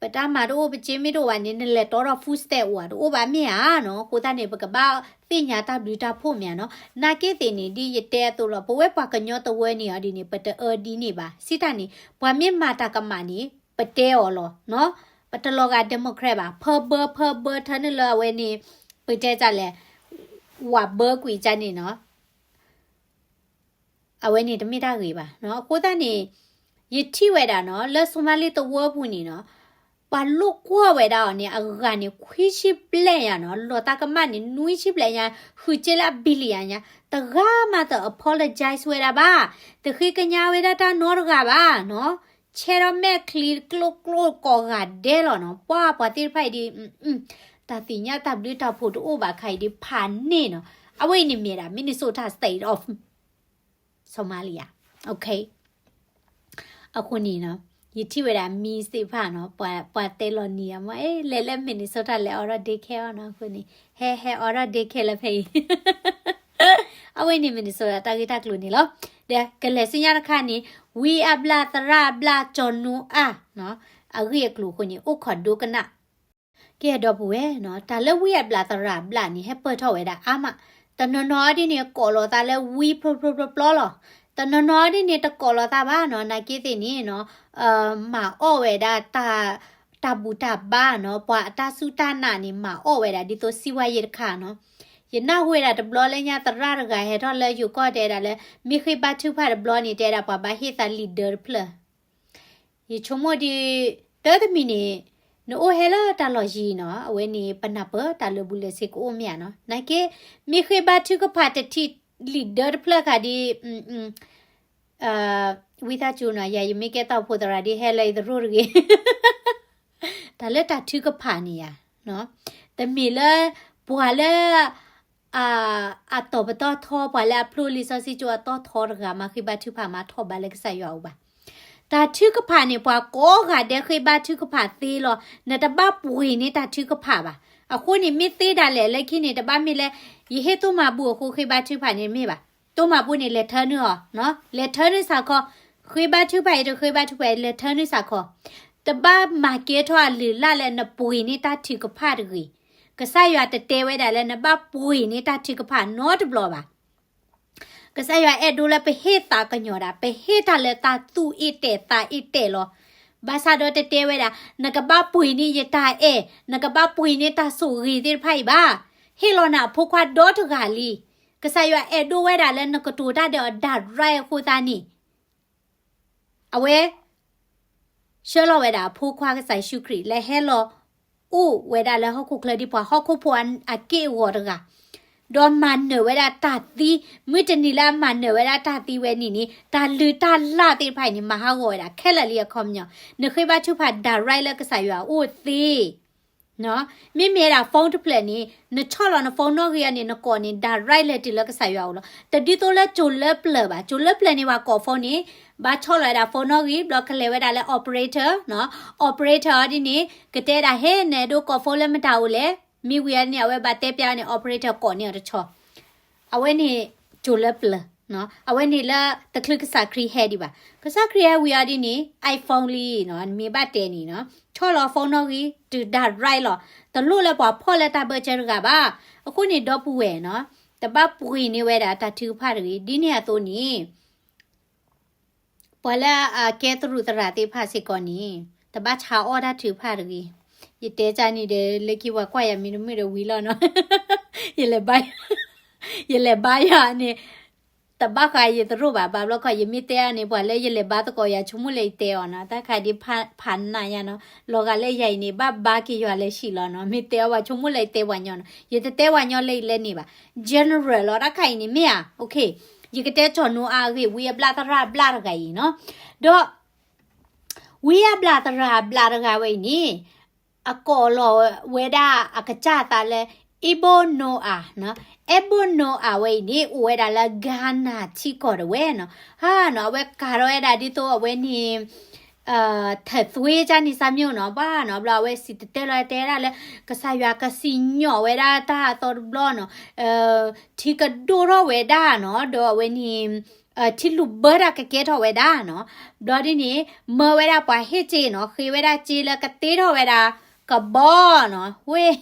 ပတၢ်မၤတအိၣ် ပစ့မ့ၢ်တအိၣ်ဘၣ်န့ၣ် နလဲၤတီထီၣ် food stamp အိၣ်ဧါတအိၣ်ဘၣ်မ့ၢ်ဧါနီၤ. အဃိသတးန့ၣ် ပကဘၣ်သ့ၣ်ညါတၢ်ဘျုးတၢ်ဖှိၣ်မ့ၢ်ဧါနီၤ. နာ်က့သ့ၣ်န့ၣ် ဒ်ယတဲအသိးလီၤ, ပဝဲပှၤကညီတဝၢန့ၣ်အီၤဒ်န့ၣ် ပတအၢဒ်န့ၣ်ဘၣ်. စံးတၢ်န့ၣ် ပှၤမ့ၢ်မၤတၢ်ကမၣ်န့ၣ် ပတဲအီၤလီၤနီၤ. ပတလီၤဂာ် democrat ဘၣ်, ဖၢဘၢဖၢဘၢထၢနုာ်လၢအဝဲန့ၣ် ပတဲတၢ်လဲၣ်, ဝးဘၢကွံာ်ကန့ၣ်နီၤ. အဝဲန့ၣ်တမ့ၢ်တၢ်ဂ့ၤဘၣ်နီၤ. အဃိသတးန့ၣ် ယထံၣ်ဝဲဒၣ်နီၤ လၢ Somali တဝၢပူၤန့ၣ်နီၤ, ပှၤလိာ်ကွီၢ်ဝဲဒၣ်အီၤန့ၣ် အဂၤန့ၣ် ခွံဆံဘျဲၣ်ညါနီၤ, လီၤတၢ်ကမၣ်န့ၣ် နွံဆံဘျဲၣ်ညါ, ဃုာ်စ့လၢအ billion ညါ, တဂၤမးတ apologize ဝဲဒၣ်ဘၣ်, တဃ့ကညးဝဲဒၣ်တၢ်နီတဂၤဘၣ်နီၤ. ဆဲထီၣ်မဲာ်ချံကျိၣ်ကျိၣ်ကိးဂၤဒဲးလီၤနီၤ. ပှၤပှၤသ့ၣ်တဖၣ်အံၤဒ် တၢ်သ့ၣ်ညါတၢ်ဘျုးတၢ်ဖှိၣ်တအိၣ်ဘၣ်ခါအံၤဒ်ဖးန့ၢ်နီၤ. အဝဲအံၤန့ၣ်မ့ၢ်ဒၣ် Minnesota State of Somalia. Okay. အဃိန့ၣ်နီၤ, ယထံၣ်ဝဲဒၣ် memes သ့ၣ်တဖၣ်နီၤ, ပှၤ ပှၤတဲလီၤနံၤအမ့ၢ် အဲ လဲၤလၢ Minnesota လဲၤအိးထီၣ် daycare အီၤနီၤ. အဃိန့ၣ် ဟဲ ဟဲအိးထီၣ် daycare လၢဖဲအံၤ အဝဲန့ၣ် Minnesota တၢ်ဂ့ၢ်တၢ်ကျိၤန့ၣ်လီၤ. ဒီးကလဲၤဆူညါတခါန့ၣ် ဝံအဘျၣ်သရၣ်ဘျၣ် ကၠီၤနူအါနီၤ, အဂ့ၢ်အကျိၤအဃိန့ၣ် အိၣ်ခိးဒိကနၣ် ကဲဒီပုၢ်ဝဲၢ်နီၤ, တၢ်လၢဝံအဘျၣ်သရၣ်ဘျၣ်န့ၣ် ဟဲပၢၢ်ထီၣ်ဝဲဒၣ်အါမး, တနီၤနီၤဒ်န့ၣ် ကိးလီၤသးလၢဝံဖျိဖျိဖျိဖျိလီၤ. တနီၤနီၤဒ်န့ၣ် တကိးလီၤသးဘၣ်နီၤ, နာ်က့သ့ၣ်န့ၣ်နီၤ, မၤအီၣ်ဝဲဒၣ်တၢ် တၢ်ဘူၣ်တၢ်ဘါနီၤ, ပှၤအတၢ်စူၢ်တၢ်နာ်န့ၣ် မၤအီၣ်ဝဲဒၣ်ဒ်သိးစံးဝါယဲတခါနီၤ. ယနၢ်ဟူဝဲဒၣ်တဘျီလၢညါသရၣ်တဂၤဟဲထီၣ်လၢယိၤကီၢ်တဲဒၣ်လၢ မ့ၢ်ဃ့ဘါထုကဖၣ်တဘျီန့ၣ် တဲဒၣ်ပှၤဘၣ်ဟ့ၣ်သးလံာ်ဒၢတဖျၢၣ် ယဆိကမိၣ်ဒ် တၢ်တမံၤန့ၣ် နအိၣ်ဟဲလၢတၢ်လီၢ်ယံၤနီၤ, အဝဲန့ၣ် ပနၢ်ပၢၢ်တၢ်လၢာ်ဘူၣ်လၢာ်စ့ကအိၣ်မ့ၢ်ဧါနီၤ. နာ်က့ မ့ၢ်ဃ့ဘါထုကဖၣ်တထံၣ်လံာ်ဒၢတဖျၢၣ်ခါဒ် ဝံသးစူၤနီၤ, ယၤယမ့ၢ်ကဲတၢ်အိၣ်ဖှိၣ်သရၣ်ဒ်ဟဲလၢယသရိာ်တဂ့ၤ တၢ်လၢတၢ်ထုကဖၣ်န့ၣ်ယၤ, တမ့ၢ်လၢ ပှၤလၢ အတီၤပတီၢ်ထီ ပှၤလၢအဖျိလံာ်စီဆှံကၠိအတီၢ်ထီတဂၤမၤဃ့ဘါထုကဖၣ်မၤထီၣ်ဘးလၢကစၢ်ယွၤအအိၣ်ဘၣ်. တၢ်ထုကဖၣ်န့ၣ် ပှၤကိးဂၤဒဲးဃ့ဘါထုကဖၣ်သ့လီၤ. နတဘၣ်ပှ့ၤန့ၢ်တၢ်ထုကဖၣ်ဘၣ်. အဃိန့ၣ် မ့ၢ်သ့ဒၣ်လဲာ်လၢခံန့ၣ် တဘၣ်မ့ၢ်လၢ ယဟ့ၣ်တိၢ်မၤဘူၣ်အဃိဃ့ဘါထုကဖၣ်န့ၣ်တမ့ၢ်ဘၣ်. တိၢ်မၤဘူၣ်န့ၣ် လဲၤထၢနုာ်အီၤ, လဲၤထၢနုာ်စ့ၢ်ကီး, ဃ့ဘါထုကဖၣ်အံၤတဃ့ဘါထုကဖၣ်အံၤ လဲၤထၢနုာ်စ့ၢ်ကီး. တဘၣ်မၤကဲထီၣ်အလုၢ်အလၢ်လၢနပှ့ၤန့ၢ်တၢ်ထုကဖၣ်တဂ့ၤ. ကစၢ်ယွၤတတဲဝဲဒၣ်လၢနဘၣ်ပှ့ၤန့ၢ်တၢ်ထုကဖၣ်နီတဘျီဘၣ်. ကစၢ်ယွၤအဲၣ်ဒိးလၢပဟ့ၣ်သးကညီၤဒၣ်, ပဟ့ၣ်တၢ်လၢတၢ်သူၣ်အ့ၣ်တဲာ်သးအ့ၣ်တဲာ်လီၤ. ဘၣ်ဆၣ်ဒီးတတဲဝဲဒၣ် နကဘၣ်ပှ့ၤန့ၢ်ယတၢ်အဲၣ်, နကဘၣ်ပှ့ၤန့ၢ်တၢ်ဆိၣ်ဂ့ၤသ့ၣ်တဖၣ်အံၤဘၣ်. ဟ့ၣ်လီၤနၤအဖိခွါဒီတဂၤလံ. ကစၢ်ယွၤအဲၣ်ဒိးဝဲဒၣ်လၢနကတိၤတၢ်ဒီးအ direct အဃိသတးန့ၣ် အဝဲ ဆှၢလီၤဝဲဒၣ်အဖိခွါကစၢ်ယ့ၣ်ၡူးခရံာ် လၢဟဲလီၤအိၣ်ဝဲဒၣ်လၢဟီၣ်ခိၣ်ချၢ ဒ်ပှၤဟီၣ်ခိၣ်ဖိအက့ၢ်အဂီၤတဂၤ, ဒီးမၤနၢၤဝဲဒၣ်တၢ်သံ, မုၢ်တနံၤလၢအမၤနၢၤဝဲဒၣ်တၢ်သံဝဲန့ၣ်န့ၣ် တၢ်လုၢ်တၢ်လၢ်သ့ၣ်တဖၣ်အံၤန့ၣ် မၤဟးဂီၤဝဲဒၣ်ခဲလၢာ်လံအခီပညီ, နဃ့ဘါထုကဖၣ် direct လၢကစၢ်ယွၤအအိၣ်သ့ မ့မ့ၢ်ဝဲဒၣ် phone တဖျၢၣ်န့ၣ် နဆီၣ်လီၤန phone နီၣ်ဂံၢ်အီၤန့ၣ် နကိးန့ၣ် direct လဲၤတုၤလၢကစၢ်ယွၤအအိၣ်လီၤ. တဒ်သိးလၢကၠိၤလၢပျၢၤဘၣ်. ကၠိၤလၢပျၢၤန့ၣ် ပှၤကိး phone န့ၣ် ဘၣ်ဆီၣ်လီၤဝဲဒၣ် phone နီၣ်ဂံၢ် ဘျီကလဲၤဝဲဒၣ်လၢ operator, operator အီၤဒ်န့ၣ် ကတဲဒၣ် ဟဲ နအဲၣ်ဒိးကိး phone လၢမတၤအိၣ်လဲၣ်. မ့ၢ်ဝံၤအီၤဒ်န့ၣ် အဝဲဘၣ်တဲပျးန့ၣ် operator ကိးန့ၢ်အီၤတဆီ အဝဲန့ၣ် ကၠိၤလၢပျၢၤ, အဝဲန့ၣ်လၢတချုးကစၢ်ခရံာ်ဟဲဒံးဘၣ်. ကစၢ်ခရံာ်ဟဲဝံၤအီၤဒ်န့ၣ် iPhone လံ, နမ့ၢ်ဘၣ်တဲန့ၣ်နီၤ, ဆီၣ်လီၤ phone နီၣ်ဂံၢ် တုၤ direct လီၤ. တလိၣ်လၢပှၤဖီၣ်လၢတၢ်ဘၢၣ်စၢၤတဂၤဘၣ်. အဃိန့ၣ် ဒီပုၢ်ဝဲၢ်နီၤ, တဘၣ်ပှ့ၤန့ၢ်ဝဲဒၣ်တၢ်ထုကဖၣ်တဂ့ၤ. ဒ်န့ၣ်အသိးန့ၣ် ပှၤလၢအကဲသရူးသရၣ်သ့ၣ်တဖၣ်စ့ၢ်ကီးန့ၣ် တဘၣ်ဆါအီၣ်တၢ်ထုကဖၣ်တဂ့ၤ. ယတဲတၢ်န့ၣ်ဒီး လၢခံပှၤကွၢ်ယၤမံၤတမုာ်ဒီးဝံၤလီၤနီၤ. ယလဲၤဘါ, ယလဲၤဘါယၤန့ၣ် တဘၣ်ဃးယသရိာ်ဘၣ်, ဘၣ်ဘျီခီ ယမ့ၢ်တဲအီၤန့ၣ် ပှၤလၢယလဲၤဘါသကိးယၤ ဆိကမိၣ်လၢယတဲအီၤနီၤ, တၢ်ခါဒ်ဖးနးယါနီၤ, လီၤဂာ်လၢယၤအံၤန့ၣ် ဘၣ်ဘါက့ၤယွၤလၢဆံးလီၤနီၤ, မ့ၢ်တဲအီၤဘၣ်ဆိကမိၣ်လၢယတဲပှၤညီနီၤ, ယတတဲပှၤညီလၢအံၤလၢန့ၣ်ဘၣ်, general လီၤ, တၢ်ခါအံၤန့ၣ်မ့ၢ်ဧါ, ယကတဲကၠီၤနိအါအဂ့ၢ် ဝံအဘျၣ်သရၣ်ဘျၣ်တဂၤအံၤနီၤ, ဒီး ဝံအဘျၣ်သရၣ်ဘျၣ်တဂၤဝဲအံၤန့ၣ် အကိးလီၤဝဲဒၣ်အကစၢ်အသးလၢ အဲဘိနိအၤ, အဲဘိနိအၤဝဲအံၤန့ၣ် အိၣ်ဝဲဒၣ်လၢ Ghana ထံကီၢ်တဝဲနီၤ, ဟါနီၤ အဝဲကၤထီၣ်ဝဲဒၣ်ဒ်သိးအဝဲန့ၣ် ထသွ့ကၢ်န့ၣ် စၢ်မျိာ်နီၤ, ဘၣ်နီၤ ဘျီအဝဲစံၣ်တဲၤတဲလီၤတဲဝဲဒၣ်လၢ ကစၢ်ယွၤကစံၣ်ညီၣ်ဝဲဒၣ်တၢ်အသီတဘျီနီၤ, ထံကဒိၣ်ထီၣ်ဝဲဒၣ်နီၤ, ဒီးအဝဲန့ၣ် ထံလုၣ်ဘၢတၢ်ကကဲထီၣ်ဝဲဒၣ်နီၤ, ဘျီဒ်န့ၣ် မၢဝဲဒၣ်ပှၤဟ့ၣ်စ့နီၤ, ဃ့ဝဲဒၣ်စ့လၢကတ့ထီၣ်ဝဲဒၣ်ကဘီနီၤ, ဝ့ၢ်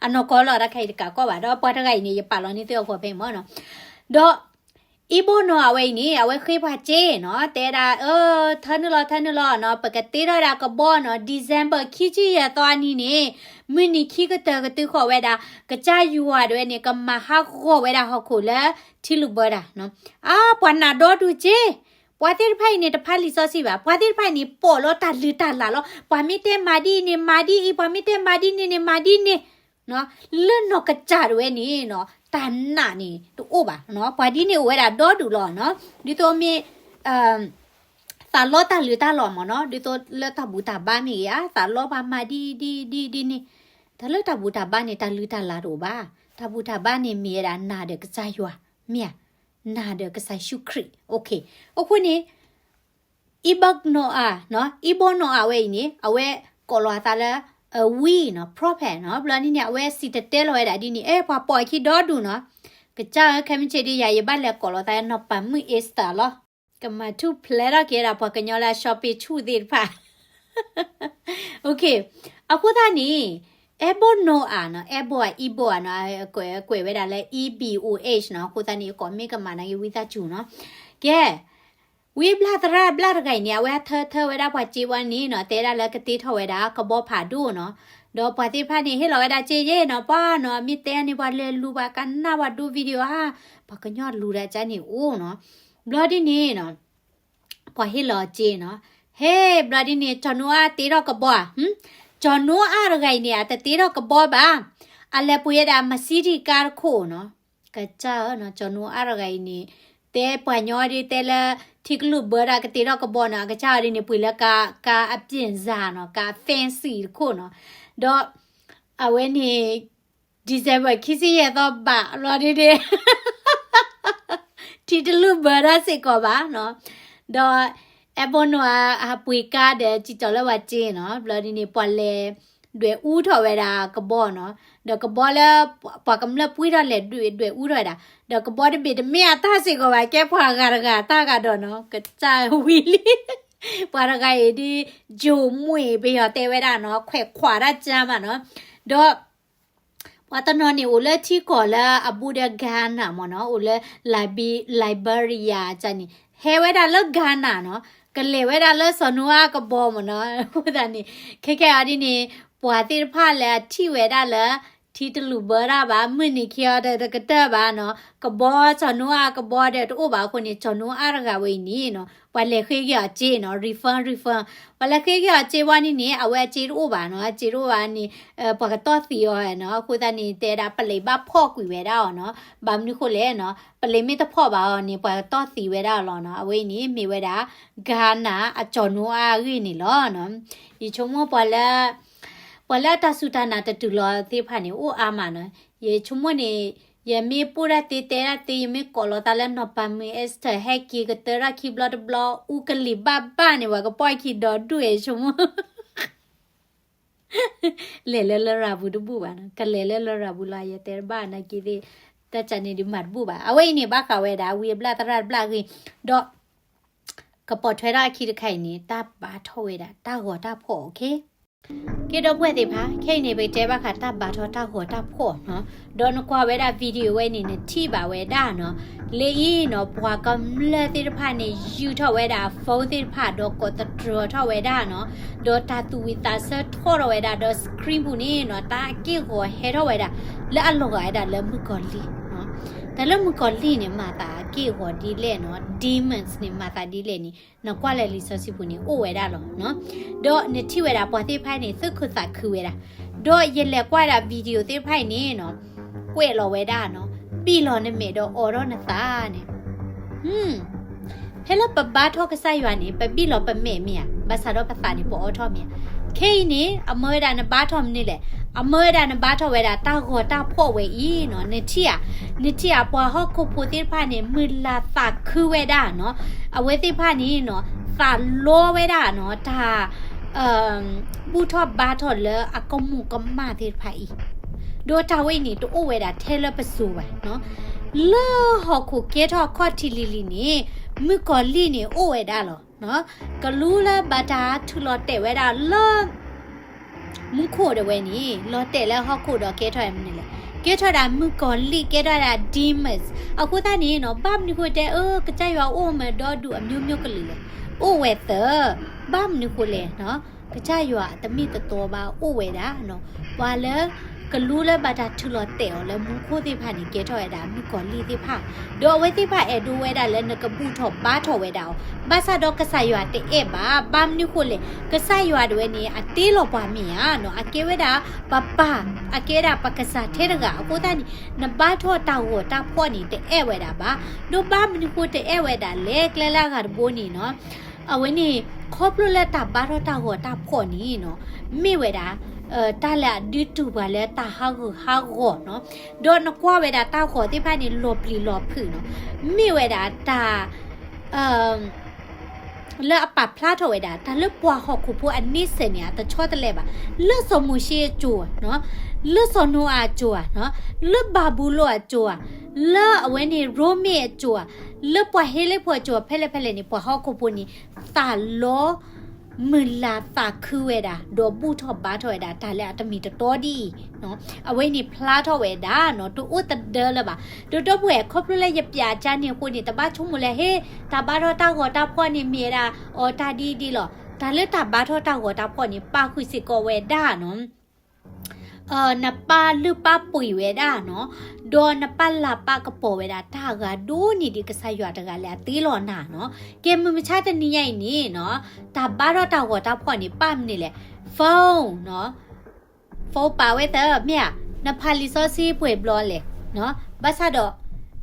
အနီၢ်ကီၢ်လီၤ တၢ်ခါအံၤတကးကီၢ်ဘၣ်, ဒီးပှၤတဂၤအံၤန့ၣ် ယပာ်လီၤန့ၢ်သုအဂီၢ်ဖဲအံၤမ့ၢ်နီၤ, ဒီး အဲဘိနိအၤဝဲအံၤန့ၣ် အဝဲဃ့ပှၤစ့နီၤ, တဲဒၣ် ထၢနုာ်လီၤ ထၢနုာ်လီၤနီၤ, ပကတ့ထီၣ်ဝဲဒၣ်ကဘီနီၤ, December ခံဆံယဲၢ်သီအနံၤန့ၣ် မုၢ်နံၤခံကတၢၢ်ကတုၤဃီၤဝဲဒၣ် ကစၢ်ယွၤဒၣ်ဝဲန့ၣ် ကမၤဟးဂီၤဝဲဒၣ်ဟီၣ်ခိၣ်လၢထံလုၣ်ဘၢတၢ်နီၤ, အါ ပှၤနးဒီဒူၣ်စ့ ပှၤသ့ၣ်တဖၣ်အံၤန့ၣ် တဖးလံာ်စီဆှံဘၣ်, ပှၤသ့ၣ်တဖၣ်အံၤန့ၣ် ပိာ်လီၤတၢ်လုၢ်တၢ်လၢ်လီၤ, ပှၤမ့ၢ်တဲမၤဒ်အံၤန့ၣ် မၤဒ်အံၤ, ပှၤမ့ၢ်တဲမၤဒ်န့ၣ်န့ၣ် မၤဒ်န့ၣ် လၢနီၢ်ကစၢ်ဒၣ်ဝဲန့ၣ်နီၤ တၢ်နာ်န့ၣ် တအိၣ်ဘၣ်နီၤ, ပှၤဒ်န့ၣ်အိၣ်ဝဲဒၣ်ဒီဒူၣ်လီၤနီၤ, ဒ်သိးမ့ၢ် သးလီတၢ်လုၢ်တၢ်လၢ်မ့ၢ်နီၤ, ဒ်သိးလၢတၢ်ဘူၣ်တၢ်ဘါမ့ၢ်ဂ့ၤဧါ, သးလီပှၤမၤဒ်ဒ်ဒ်ဒ်န့ၣ်, တၢ်လၢတၢ်ဘူၣ်တၢ်ဘါန့ၣ် တၢ်လုၢ်တၢ်လၢ်တအိၣ်ဘၣ်, တၢ်ဘူၣ်တၢ်ဘါန့ၣ်မ့ၢ်ဝဲဒၣ်နာ်ဒီးကစၢ်ယွၤ, မ့ၢ်ဧါ, နာ်ဒီးကစၢ်ယ့ၣ်ၡူးခရံာ်, အဃိန့ၣ် အဲဘိနိအၤ, အဲဘိနိအၤဝဲအံၤန့ၣ် အဝဲကိးလီၤအသးလၢ ဝံနီၤ, prophet နီၤ, ဘျီဒ်န့ၣ် အဝဲစံၣ်တဲၤတဲလီၤဝဲဒၣ်ဒ်န့ၣ် အဲ ပှၤပိာ်အခံဒီဒူၣ်နီၤ, ကစၢ်ဧၢ ခဲမုၢ်ဆ့ၣ်ဒ်ယၤ ယဘၣ်လဲၤကိးလီၤသးလၢနီၢ်ပၤမုၣ် Esther လီၤ, ကမၤထူၣ်ဖျဲးထီၣ်က့ၤဒၣ်ပှၤကညီလၢအ shopping ဆူၣ်သ့ၣ်တဖၣ် အဃိသတးန့ၣ် အဲဘိနိအၤနီၤ, အဲဘိအၤ အဲဘိအၤနီၤ, ကွဲးဝဲဒၣ်လၢ E B O H နီၤ, အဃိသတးန့ၣ် အကိးမ့ၢ်ကမၣ်နာ်က့ၤဝံသးစူၤနီၤ, ကဲ ဝံဘျၣ်သရၣ်ဘျၣ်တဂၤအံၤန့ၣ် အဝဲထၢထၢဝဲဒၣ်ပှၤစ့ဝဲန့ၣ်နီၤ, တဲဒၣ်လၢကတ့ထီၣ်ဝဲဒၣ်ကဘီဖးဒိၣ်နီၤ, ဒီးပှၤသ့ၣ်တဖၣ်န့ၣ် ဟ့ၣ်လီၤဝဲဒၣ်စ့ယဲၢ်နီၤ, ပှၤနီၤ မ့ၢ်တဲန့ၣ် ပှၤလဲၤလူၤဘၣ်ကနၣ်ပှၤဒိ video ဧါ, ပှၤကညီလူၤဒၣ်ကန့ၣ်အိၣ်နီၤ, ဘျီဒ်န့ၣ်နီၤ ပှၤဟ့ၣ်လီၤစ့နီၤ, ဟဲ ဘျီဒ်န့ၣ် ကၠီၤနိအါတ့ထီၣ်ကဘီဧါ, ကၠီၤနိအါတဂၤအံၤန့ၣ် အတတ့ထီၣ်ကဘီဘၣ်, အလဲၤပှ့ၤဝဲဒၣ် Mercedes ကါတခိၣ်နီၤ, ကစၢ်ဧၢနီၤ, ကၠီၤနိအါတဂၤအံၤန့ၣ် တဲပှၤညီဒ်တဲလၢ ထံကလုၢ်ဘၢတၢ်ကတ့ထီၣ်ကဘီနီၤ, အကစၢ်အံၤဒ်န့ၣ် ပှ့ၤလၢကါ ကါအပြင်စ နီၤ, ကါ fancy တခိၣ်နီၤ, ဒီး အဝဲန့ၣ် December ခံဆံယဲၢ်သီဘၣ်လီၤဒ်န့ၣ် ထံတလုၢ်ဘၢတၢ်စ့ၢ်ကီးဘၣ်နီၤ, ဒီး အဲဘိနိအါ အပှ့ၤကါဒီးစံၣ်ကၠီၤလၢပှၤစ့နီၤ, ဘျီဒ်န့ၣ် ပှၤလဲၤဒွဲၣ်အူထီၣ်ဝဲဒၣ်ကဘီနီၤ, ဒီးကဘီလၢ ပှၤကမျၢၢ်ပှ့ၤထီၣ်လဲၤဒွဲၣ်အူထီၣ်ဝဲဒၣ်, ဒီးကဘီတဘ့ၣ်တမ့ၢ်အတၢ်စ့ၢ်ကီးဘၣ်, ကဲပှၤဂၤတဂၤတၢ်ဂၤဒီးနီၤ, ကစၢ်ဝံၤလံ ပှၤတဂၤအံၤဒ် ယိၤမွံၣ် ပယီၤတဲဝဲဒၣ်နီၤ, ခွဲးခွးတၢ်ကၢမးနီၤ, ဒီး ပှၤတနီၤန့ၣ် အိၣ်လၢထံကီၢ်လၢအဘူးဒီး Ghana မ့ၢ်နီၤ, အိၣ်လၢ Libe- Liberia န့ၣ်, ဟဲဝဲဒၣ်လၢ Ghana နီၤ, ကလဲၤဝဲဒၣ်လၢစီၤနိအါကဘီမ့ၢ်နီၤ, အဃိသတးန့ၣ် ခဲခဲအံၤဒ်န့ၣ် ပှၤသ့ၣ်တဖၣ်လၢအထံၣ်ဝဲဒၣ်လၢ ထံတလုၢ်ဘၢတၢ်ဘၣ်, မုၢ်နံၤခံအီၤဒီးတကတၢၢ်ဘၣ်နီၤ, ကဘီစီၤနိအါကဘီဒီးတအိၣ်ဘၣ်အဃိန့ၣ် စီၤနိအါတဂၤဝဲအံၤန့ၣ်နီၤ, ပှၤလဲၤဃ့က့ၤအီၤစ့နီၤ, refund refund, ပှၤလဲၤဃ့က့ၤအီၤစ့ဝဲန့ၣ်န့ၣ် အဝဲအစ့တအိၣ်ဘၣ်နီၤ, အစ့တအိၣ်ဘၣ်န့ၣ် ပှၤကတီၢ်သံအီၤနီၤ, အဃိသတးန့ၣ် တဲဒၣ်ပလံးဘၣ်ဖီၣ်ကွံာ်ဝဲဒၣ်အီၤနီၤ, ဘၣ်မနုၤဃိလဲၣ်နီၤ, ပလံးမ့ၢ်တဖီၣ်ဘၣ်အီၤန့ၣ် ပှၤကတီၢ်သံဝဲဒၣ်အီၤလီၤနီၤ, အဝဲအံၤန့ၣ် မ့ၢ်ဝဲဒၣ် Ghana အစီၤနိအါအဂ့ၢ်န့ၣ်လီၤနီၤ, ယဆိကမိၣ်ပှၤလၢ ပှၤလၢအတၢ်စူၢ်တၢ်နာ်တတူၢ်လိာ်သ့ၣ်တဖၣ်န့ၣ် အိၣ်အါမးနီၤ, ယဆိကမိၣ်န့ၣ် ယမ့ၢ်ပိၢ်တၢ်သ့တဲတၢ်သ့ ယမ့ၢ်ကိးလီၤသးလၢနီၢ်ပၤမုၣ် Esther ဟဲက့ၤကတၢၢ်ထီၣ်ခံဘျီတဘျီ အူကလံၤဘၣ်ဘၣ်န့ၣ် ပှၤကပိာ်ခံဒီဒူၣ် ယဆိကမိၣ် လဲၤလၢလရာ်ပူၤတဘူၣ်ဘၣ်နီၤ, ကလဲၤလၢလရာ်ပူၤလီၤ ယတဲတဘၣ်နာ်က့သ့ၣ်, တၢ်ကန့ၣ်ဒုးမၤတဘူၣ်ဘၣ်, အဝဲအံၤန့ၣ် ဘၣ်ဃးဝဲဒၣ် ဝံအဘျၣ်သရၣ်တဘျၣ်အဂ့ၢ်, ဒီး ကပိာ်ထွဲထီၣ်အခံတခါအံၤန့ၣ် တၢ်ဘါထီၣ်ဝဲဒၣ် တၢ်ဂီၤတၢ်ဖှီၣ် okay ကဲဒီပုၢ်ဝဲၢ်သ့ၣ်တဖၣ် ခဲအံၤန့ၣ် ပကတဲဘၣ်ဃးတၢ်ဘါထီၣ်တၢ်ဂီၤတၢ်ဖှီၣ်နီၤ, ဒီးနကွၢ်ဝဲဒၣ် video ဝဲန့ၣ် နထံၣ်ဘၣ်ဝဲဒၣ်နီၤ, လၢအံၤနီၤ ပှၤကမျၢၢ်သ့ၣ်တဖၣ်န့ၣ် ယူၤထီၣ်ဝဲဒၣ်အ phone သ့ၣ်တဖၣ် ဒီးကိးသတြီၤထီၣ်ဝဲဒၣ်နီၤ, ဒီးတၢ်သူၣ်ဝံၣ်သးဆၢထီၣ်ထီၣ်ဝဲဒၣ် ဒီး screen ပူၤန့ၣ်နီၤ တၢ်က့ၢ်ဂီၤဟဲထီၣ်ဝဲဒၣ် လၢအလီၤဂာ်ဝဲဒၣ်လၢမုၣ်ကီၤလံၢ်နီၤ, တၢ်လၢမုၣ်ကီၤလံၢ်န့ၣ် မၤသးအက့ၢ်အဂီၤဒ်လဲၣ်နီၤ, demons န့ၣ် မၤသးဒ်လဲၣ်န့ၣ် နကွၢ်လၢလံာ်စီဆှံပူၤန့ၣ် အိၣ်ဝဲဒၣ်လီၤ. ဒီးနထံၣ်ဝဲဒၣ်ပှၤသ့ၣ်တဖၣ်န့ၣ် သူၣ်ခုသးခုဝဲဒၣ်, ဒီးယလဲၤကွၢ်ဒၣ် video သ့ၣ်တဖၣ်အံၤန့ၣ်နီၤ, ကွဲးလီၤဝဲဒၣ်နီၤ, ဘံၣ်လီၤနမဲာ်ဒီးအိးထီၣ်နသးန့ၣ် ဖဲလၢပဘါထီၣ်ကစၢ်ယွၤန့ၣ် ပဘံၣ်လီၤပမဲာ်မ့ၢ်ဧါ, ဘၣ်ဆၣ်ဒီးပသးန့ၣ် ပအိးထီၣ်မ့ၢ်ဧါ. ခဲအံၤန့ၣ် အမၢဝဲဒၣ်နဘါထီၣ်မနုၤလဲၣ်, အမၢဝဲဒၣ်နဘါထီၣ်ဝဲဒၣ်တၢ်ဂီၤတၢ်ဖှီၣ်ဝဲအံၤနီၤ, နထံၣ်ဧါ, နထံၣ်ဧါ ပှၤဟီၣ်ခိၣ်ဖိသ့ၣ်တဖၣ်န့ၣ် မုာ်လၤသးခုဝဲဒၣ်နီၤ, အဝဲသ့ၣ်တဖၣ်န့ၣ်နီၤ သးလီဝဲဒၣ်နီၤ, တၢ် ဘူၣ်ထီၣ်ဘါထီၣ်လၢအကမူၤကမၣ်သ့ၣ်တဖၣ်အံၤ, ဒီးတၢ်ဝဲအံၤန့ၣ် တအိၣ်ဝဲဒၣ်ထဲလၢပစိၤဘၣ်နီၤ. လၢဟီၣ်ခိၣ်ကဲထီၣ်အခီၣ်ထံးလံၤလံၤန့ၣ် မုၣ်ကီၤလံၢ်န့ၣ်အိၣ်ဝဲဒၣ်လီၤ. ကလူလၢဘၣ်တၢ်ထုးလီၤတဲာ်ဝဲဒၣ်လၢ မူခိၣ်ဒၣ်ဝဲန့ၣ် လီၤတဲာ်လၢဟီၣ်ခိၣ်ဒီးကဲထီၣ်ဝဲမနုၤလဲၣ်, ကဲထီၣ်ဒၣ်မုၣ်ကီၤလံၢ် ကဲထီၣ်ဒၣ် demons. အဃိသတးန့ၣ်နီၤ ဘၣ်မနုၤဃိတဲ အၢ ကစၢ်ယွၤအိၣ်မးဒီဒူၣ်အမျိုးမျိုးကလုာ်လဲၣ်, အိၣ်ဝဲသၢ, ဘၣ်မနုၤဃိလဲၣ်နီၤ, ကစၢ်ယွၤအတမ့ၢ်တတီဘၣ် အိၣ်ဝဲဒၣ်နီၤ, ပှၤလၢ ကလူလၢဘၣ်တၢ်ထုးလီၤတဲာ်အီၤလၢမူခိၣ်သ့ၣ်တဖၣ်န့ၣ် ကဲထီၣ်ဝဲဒၣ်မုၣ်ကီၤလံၢ်သ့ၣ်တဖၣ်, ဒီးအဝဲသ့ၣ်တဖၣ်အဲၣ်ဒိးဝဲဒၣ်လၢနကဘူၣ်ထီၣ်ဘါထီၣ်ဝဲဒၣ်အီၤ, ဘၣ်ဆၣ်ဒီးကစၢ်ယွၤတအဲၣ်ဘၣ်. ဘၣ်မနုၤဃိလဲၣ်, ကစၢ်ယွၤဒၣ်ဝဲန့ၣ် အတ့လီၤပှၤမ့ၢ်ဧါနီၤ, အကဲဝဲဒၣ်ပပၢ်, အကဲဝဲဒၣ်ပကစၢ်ထဲတဂၤ, အဃိသတးန့ၣ် နဘါထီၣ်တၢ်ဂီၤတၢ်ဖှီၣ်န့ၣ် တအဲၣ်ဝဲဒၣ်ဘၣ်. ဒီးဘၣ်မနုၤဃိတအဲၣ်ဝဲဒၣ်လဲၣ်, ကျဲလၢအဂၤတဘိန့ၣ်နီၤ အဝဲန့ၣ် ခီဖျိလၢတၢ်ဘါထီၣ်တၢ်ဂီၤတၢ်ဖှီၣ်န့ၣ်နီၤ မ့ၢ်ဝဲဒၣ် တၢ်လၢအဒုးတူၢ်ပှၤလၢတၢ်ဟးဂူာ်ဟးဂီၤနီၤ, ဒီးနကွၢ်ဝဲဒၣ်တၢ်ဂီၤသ့ၣ်တဖၣ်န့ၣ် လီၤပျံၤလီၤဖုးနီၤ, မ့ၢ်ဝဲဒၣ်တၢ် လၢအပာ်ဖျါထီၣ်ဝဲဒၣ် တၢ်လၢပှၤဟီၣ်ခိၣ်ဖိအန့ဆၢၣ်န့ၣ် အတဆီတလဲဘၣ်, လၢစီၤမိၤၡ့အစိၤဧါ, လၢစီၤနိအၤအစိၤဧါ, လၢဘၤဘူလိၣ်အစိၤဧါ, လၢအဝဲန့ၣ်ရိမ့ၤအစိၤဧါ, လၢပှၤဟ့လ့ၣ်ဖိအစိၤဧါ, ဖဲလဲၣ်ဖဲလဲၣ်န့ၣ် ပှၤဟီၣ်ခိၣ်ဖိန့ၣ် သးလီ မုာ်လၤသးခုဝဲဒၣ် ဒီးဘူၣ်ထီၣ်ဘါထီၣ်ဝဲဒၣ် တၢ်လၢအတမ့ၢ်တတီဒ်အံၤ, အဝဲန့ၣ်ဖျါထီၣ်ဝဲဒၣ်နီၤ, တအိၣ်တဒၢလၢၤဘၣ်. ဒီးဒီပုၢ်ဝဲၢ် ခီဖျိလၢယပျးကါန့ၣ်အဃိန့ၣ် တဘၣ်ဆိကမိၣ်လၢ ဟ့ တၢ်ဘါထီၣ်တၢ်ဂီၤတၢ်ဖှီၣ်န့ၣ် မ့ၢ်ဝဲဒၣ်အီၤတၢ်ဒ်ဒ်လီၤ. တၢ်လၢတၢ်ဘါထီၣ်တၢ်ဂီၤတၢ်ဖှီၣ်န့ၣ် ပာ်ဃုာ်စ့ၢ်ကီးဝဲဒၣ်နီၤ နပာ်လုၢ်ပာ်ပှ့ၤဝဲဒၣ်နီၤ, ဒီးနပာ်လၤပာ်ကပီၤဝဲဒၣ်တၢ်အဂၤဒိၣ်န့ၢ်ဒံးကစၢ်ယွၤတဂၤလၢအတ့လီၤနၤနီၤ. ကဲမုၢ်မဆါတနံၤညါအံၤန့ၣ်နီၤ, တၢ်ဘါထီၣ်တၢ်ဂီၤတၢ်ဖှီၣ်န့ၣ် ပာ်မနုၤလဲၣ်, phone နီၤ, phone ပာ်ဝဲသၢ မ့ၢ်ဧါ, နဖးလံာ်စီဆှံပှဲၤဘျီလဲၣ်, ဘၣ်ဆၣ်ဒီး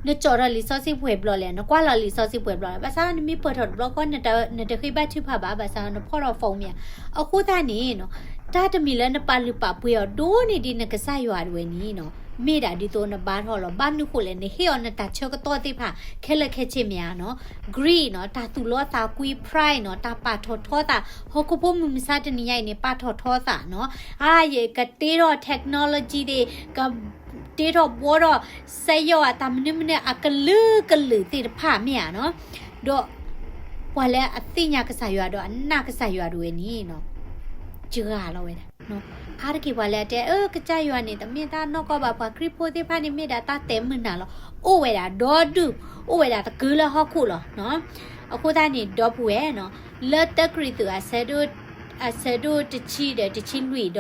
နကၠီၣ်ထီၣ်လံာ်စီဆှံပှဲၤဘျီလဲၣ်, နကွၢ်လီၤလံာ်စီဆှံပှဲၤဘျီလဲၣ်, ဘၣ်ဆၣ်ဒီးနမ့ၢ်ပၢၢ်ထီၣ်တဘျီဃီ နတဃ့ဘါထုကဖၣ်ဘၣ်, ဘၣ်ဆၣ်ဒီးနဖီၣ်ထီၣ် phone မ့ၢ်ဧါ. အဃိသတးန့ၣ်နီၤ, တၢ်တမံၤလၢနပာ်လုၢ်ပာ်ပှ့ၤအီၤဒိၣ်န့ၢ်ဒံးနကစၢ်ယွၤဒၣ်ဝဲန့ၣ်နီၤ, မ့ၢ်ဒၣ်ဒ်သိးနဘါထီၣ်လီၤ. ဘၣ်မနုၤဃိလဲၣ်, နဟ့ၣ်အီၤနတၢ်ဆၢကတီၢ်သ့ၣ်တဖၣ် ခဲလၢာ်ခဲဆ့မ့ၢ်ဧါနီၤ. Greed နီၤ, တၢ်သူၣ်လီသးကွံ, pride နီၤ, တၢ်ပာ်ထီၣ်ထီသး, ဟီၣ်ခိၣ်ဖိမုၢ်မဆါတနံၤညါအံၤန့ၣ် ပာ်ထီၣ်ထီသးနီၤ. အါ ယကတ့ထီၣ် technology သ့ၣ်, ကတ့ထီၣ်ဘှီထီၣ် စက်ရုပ် အတၢ်မနုၤမနုၤ အကလုာ်ကလုာ်သ့ၣ်တဖၣ်မ့ၢ်ဧါနီၤ, ဒီး ပှၤလၢအသ့ၣ်ညါကစၢ်ယွၤဒီးအနာ်ကစၢ်ယွၤဒၣ်ဝဲန့ၣ်နီၤ, စှၤလီၤဝဲဒၣ်. အါတက့ၢ်ပှၤလၢအတဲ အၢ ကစၢ်ယွၤန့ၣ် တမ့ၢ်တၢ်နီၢ်ကီၢ်ဘၣ်, ပှၤခရံာ်ဖိသ့ၣ်တဖၣ်န့ၣ် မ့ၢ်ဒၣ်တၢ်တဲမုာ်နၤလီၤ. အိၣ်ဝဲဒၣ်ဒီဒူၣ်, အိၣ်ဝဲဒၣ်သကုၤလၢဟီၣ်ခိၣ်လီၤ. အဃိသတးန့ၣ် ဒီပုၢ်ဝဲၢ်နီၤ, လၢတၢကရံၣ်သူး အဆၢဒိၣ်တဆံဒီးတဆံလွံၢ်ဒီး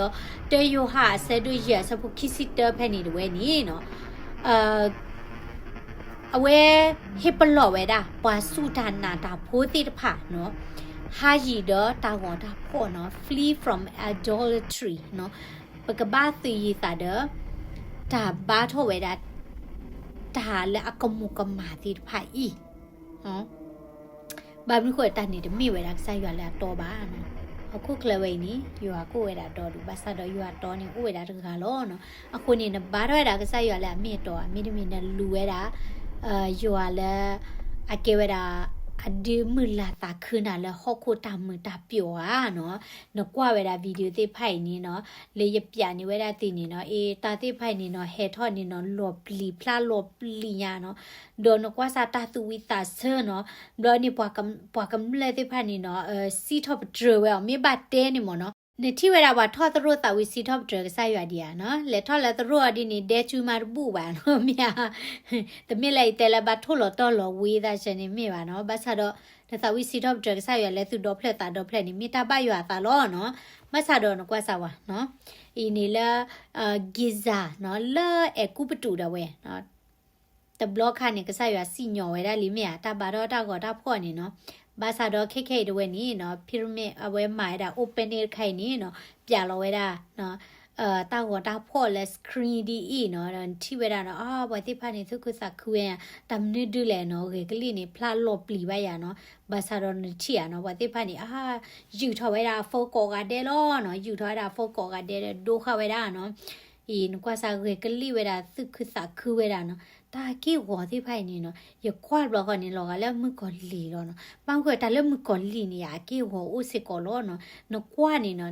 တၢယိၤဟၣ်အဆၢဒိၣ်ယဲၢ်အဆၢဖိခံဆံတၢဖဲန့ၣ်တဝဲန့ၣ်နီၤ, အဝဲဟ့ၣ်ပလီၢ်ဝဲဒၣ် ပှၤစူၢ်တၢ်နာ်တၢ်ဖိသ့ၣ်တဖၣ်နီၤ, ဟးယံၤဒီးတၢ်ဂီၤတၢ်ဖှီၣ်နီၤ, flee from idolatry နီၤ, ပကဘၣ်သုးယံၤသးဒီး တၢ်ဘါထီၣ်ဝဲဒၣ် တၢ်လၢအကမူၤကမၣ်သ့ၣ်တဖၣ်အံၤ ဘၣ်မနုၤဃိတၢ်န့ၣ်တမ့ၢ်ဝဲဒၣ်ကစၢ်ယွၤလၢအတီဘၣ်နီၤ. ဟီၣ်ခိၣ်ချၢဝဲအံၤန့ၣ် ယွၤကအိၣ်ဝဲဒၣ်ဒီဒူၣ်, ဘၣ်ဆၣ်ဒီးယွၤတီန့ၣ်အိၣ်ဝဲဒၣ်တဂၤလီၤနီၤ. အဃိန့ၣ် နဘါထီၣ်ဝဲဒၣ်ကစၢ်ယွၤလၢအမ့ၢ်အတီဧါ, မ့တမ့ၢ်နလူၤဝဲဒၣ် ယွၤလၢ အကဲဝဲဒၣ် အဒုးမုာ်လၤသးခုနၤလၢဟီၣ်ခိၣ်တၢ်မုာ်တၢ်ပျီၣ်ဧါနီၤ. နကွၢ်ဝဲဒၣ် video သ့ၣ်တဖၣ်အံၤန့ၣ်နီၤ, လၢယပျးန့ၢ်ဝဲဒၣ်သုန့ၣ်နီၤ, အ့ တၢ်သ့ၣ်တဖၣ်အံၤန့ၣ်နီၤ ဟဲထီၣ်န့ၣ်နီၤ လီၤပျံၤဖျါလီၤပျံၤညါနီၤ, ဒီးနကွၢ်စၢ်တၢ်သူၣ်ဝံၣ်သးဆၢနီၤ, ဘျီန့ၣ် ပှၤကမျၢၢ်သ့ၣ်တဖၣ်န့ၣ်နီၤ စံးထီၣ်ပတြၢၤဝဲအီၤ မ့ၢ်ဘၣ်တဲန့ၣ်မ့ၢ်နီၤ, နထံၣ်ဝဲဒၣ်ပှၤထီၣ်သရိာ်သးဝံၣ်စံးထီၣ်ပတြၢၤကစၢ်ယွၤဒံးဧါနီၤ, လဲၤထီၣ်လၢသရိာ်အီၤဒ်န့ၣ် ဒဲကၠူမးတဘူၣ်ဘၣ်နီၤ, မ့ၢ်ဧါ, တမ့ၢ်လၢယတဲလၢဘၣ်ထိၣ်လီၤတီၢ်လီၤဝံသးစဲန့ၣ်မ့ၢ်ဘၣ်နီၤ, ဘၣ်ဆၣ်ဒီး နသးဝံၣ်စံးထီၣ်ပတြၢၤကစၢ်ယွၤလၢသုဒီဖျၢၣ်သးဒီဖျၢၣ်န့ၣ် မ့ၢ်တၢ်ဘၣ်ယွၤအသးလီၤနီၤ, ဘၣ်ဆၣ်ဒီးနကွၢ်စၢ်ဝဲနီၤ, အံၤန့ၣ်လၢ Giza နီၤ လၢအဲၤကူပတူးဒၣ်ဝဲ တဘျီခါန့ၣ် ကစၢ်ယွၤစံၣ်ညီၣ်ဝဲဒၣ်လံမ့ၢ်ဧါ, တၢ်ဘါထီၣ်တၢ်ဂီၤတၢ်ဖှီၣ်န့ၣ်နီၤ. ဘၣ်ဆၣ်ဒီးခဲခဲအံၤတဝဲန့ၣ်နီၤ pyramid အဝဲမၤဝဲဒၣ် opening တခါအံၤန့ၣ်နီၤ ပျးလီၤဝဲဒၣ် တၢ်ဂီၤတၢ်ဖှီၣ်လၢ screen ဒ်အံၤနီၤ, ဒီးနထံၣ်ဝဲဒၣ်နီၤ အါ ပှၤသ့ၣ်တဖၣ်န့ၣ် သူၣ်ခုသးခုဝဲ တၢ်မနုၤဒုလဲၣ်နီၤ, ဂဲၤကလံၣ်န့ၣ် ဖျါလီၤပျံၤဘၣ်ယၤနီၤ. ဘၣ်ဆၣ်ဒီးနထံၣ်ဧါနီၤ ပှၤသ့ၣ်တဖၣ်န့ၣ် အါ ယူာ်ထီၣ်ဝဲဒၣ်အ phone ကိးဂၤဒဲးလီၤနီၤ, ယူာ်ထီၣ်ဝဲဒၣ်အ phone ကိးဂၤဒဲးဒီး ဒိဃာ်ဝဲဒၣ်နီၤ. အံၤ နကွၢ်စ့ၢ် ဂဲၤကလံၣ်ဝဲဒၣ် သူၣ်ခုသးခုဝဲဒၣ်နီၤ, တၢ်က့ၢ်ဂီၤသ့ၣ်တဖၣ်အံၤန့ၣ်နီၤ ယကွၢ်တဘျီဃီန့ၣ် လီၤဂာ်လၢမုၣ်ကီၤလံၤလီၤနီၤ. ဘၣ်မနုၤတၢ်လၢမုၣ်ကီၤလံၤန့ၣ် အက့ၢ်ဂီၤအိၣ်စ့ၢ်ကီးလီၤနီၤ. နကွၢ်န့ၣ်နီၤ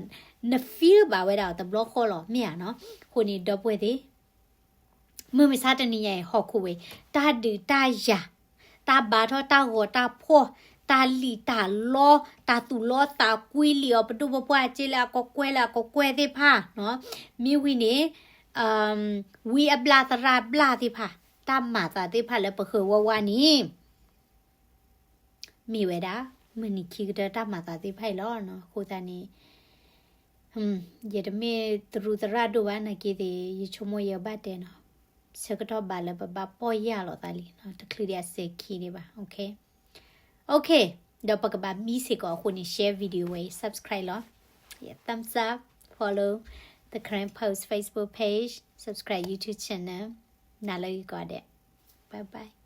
န feel ဘၣ်ဝဲဒၣ်အီၤတဘျီဃီလီၤ မ့ၢ်ဧါနီၤ. အဃိန့ၣ် ဒီပုၢ်ဝဲၢ်သ့ၣ် မုၢ်မဆါတနံၤညါအံၤ ဟီၣ်ခိၣ်ဝဲ တၢ်ဒုးတၢ်ယၤ တၢ်ဘါထီၣ်တၢ်ဂီၤတၢ်ဖှီၣ် တၢ်လံၣ်တၢ်လီ တၢ်သူၣ်လီသးကွံ လံၣ်အီၤပဒိၣ်ပပှၢ် က့လၢအကကွဲၢ်လၢအကကွဲၢ်သ့ၣ်တဖၣ်နီၤ. မ့ၢ်ဝံၤန့ၣ် ဝံအဘျၣ်သရၣ်ဘျၣ်သ့ၣ်တဖၣ် တၢ်မၤသးသ့ၣ်တဖၣ်လၢပဃၢၤဝါဝါန့ၣ် မ့ၢ်ဝဲဒၣ် မုၢ်နံၤခံကတၢၢ်တၢ်မၤသးသ့ၣ်တဖၣ်အံၤလီၤနီၤ. အဃိသတးန့ၣ် ယတမ့ၢ်သရူးသရၣ်ဒိၣ်ဘၣ်နာ်က့သ့ၣ် ယဆိကမိၣ်ယဘၣ်တဲနီၤ ဆၢကတီၢ်ဘၣ်လၢပဘၣ်ပီၢ်ယၢ်လိာ်သးလံနီၤ တချုးဒံးအစဲးခံဒံးဘၣ် okay, okay, ဒီးပကဘၣ်မံစ့ၢ်ကီးအဃိန့ၣ် share video ဝဲအံၤ subscribe လီၤ thumbs up, follow the Karen Post Facebook page, subscribe YouTube channel, နၤလၢဂ့ၤကိးဂၤဒဲး bye bye.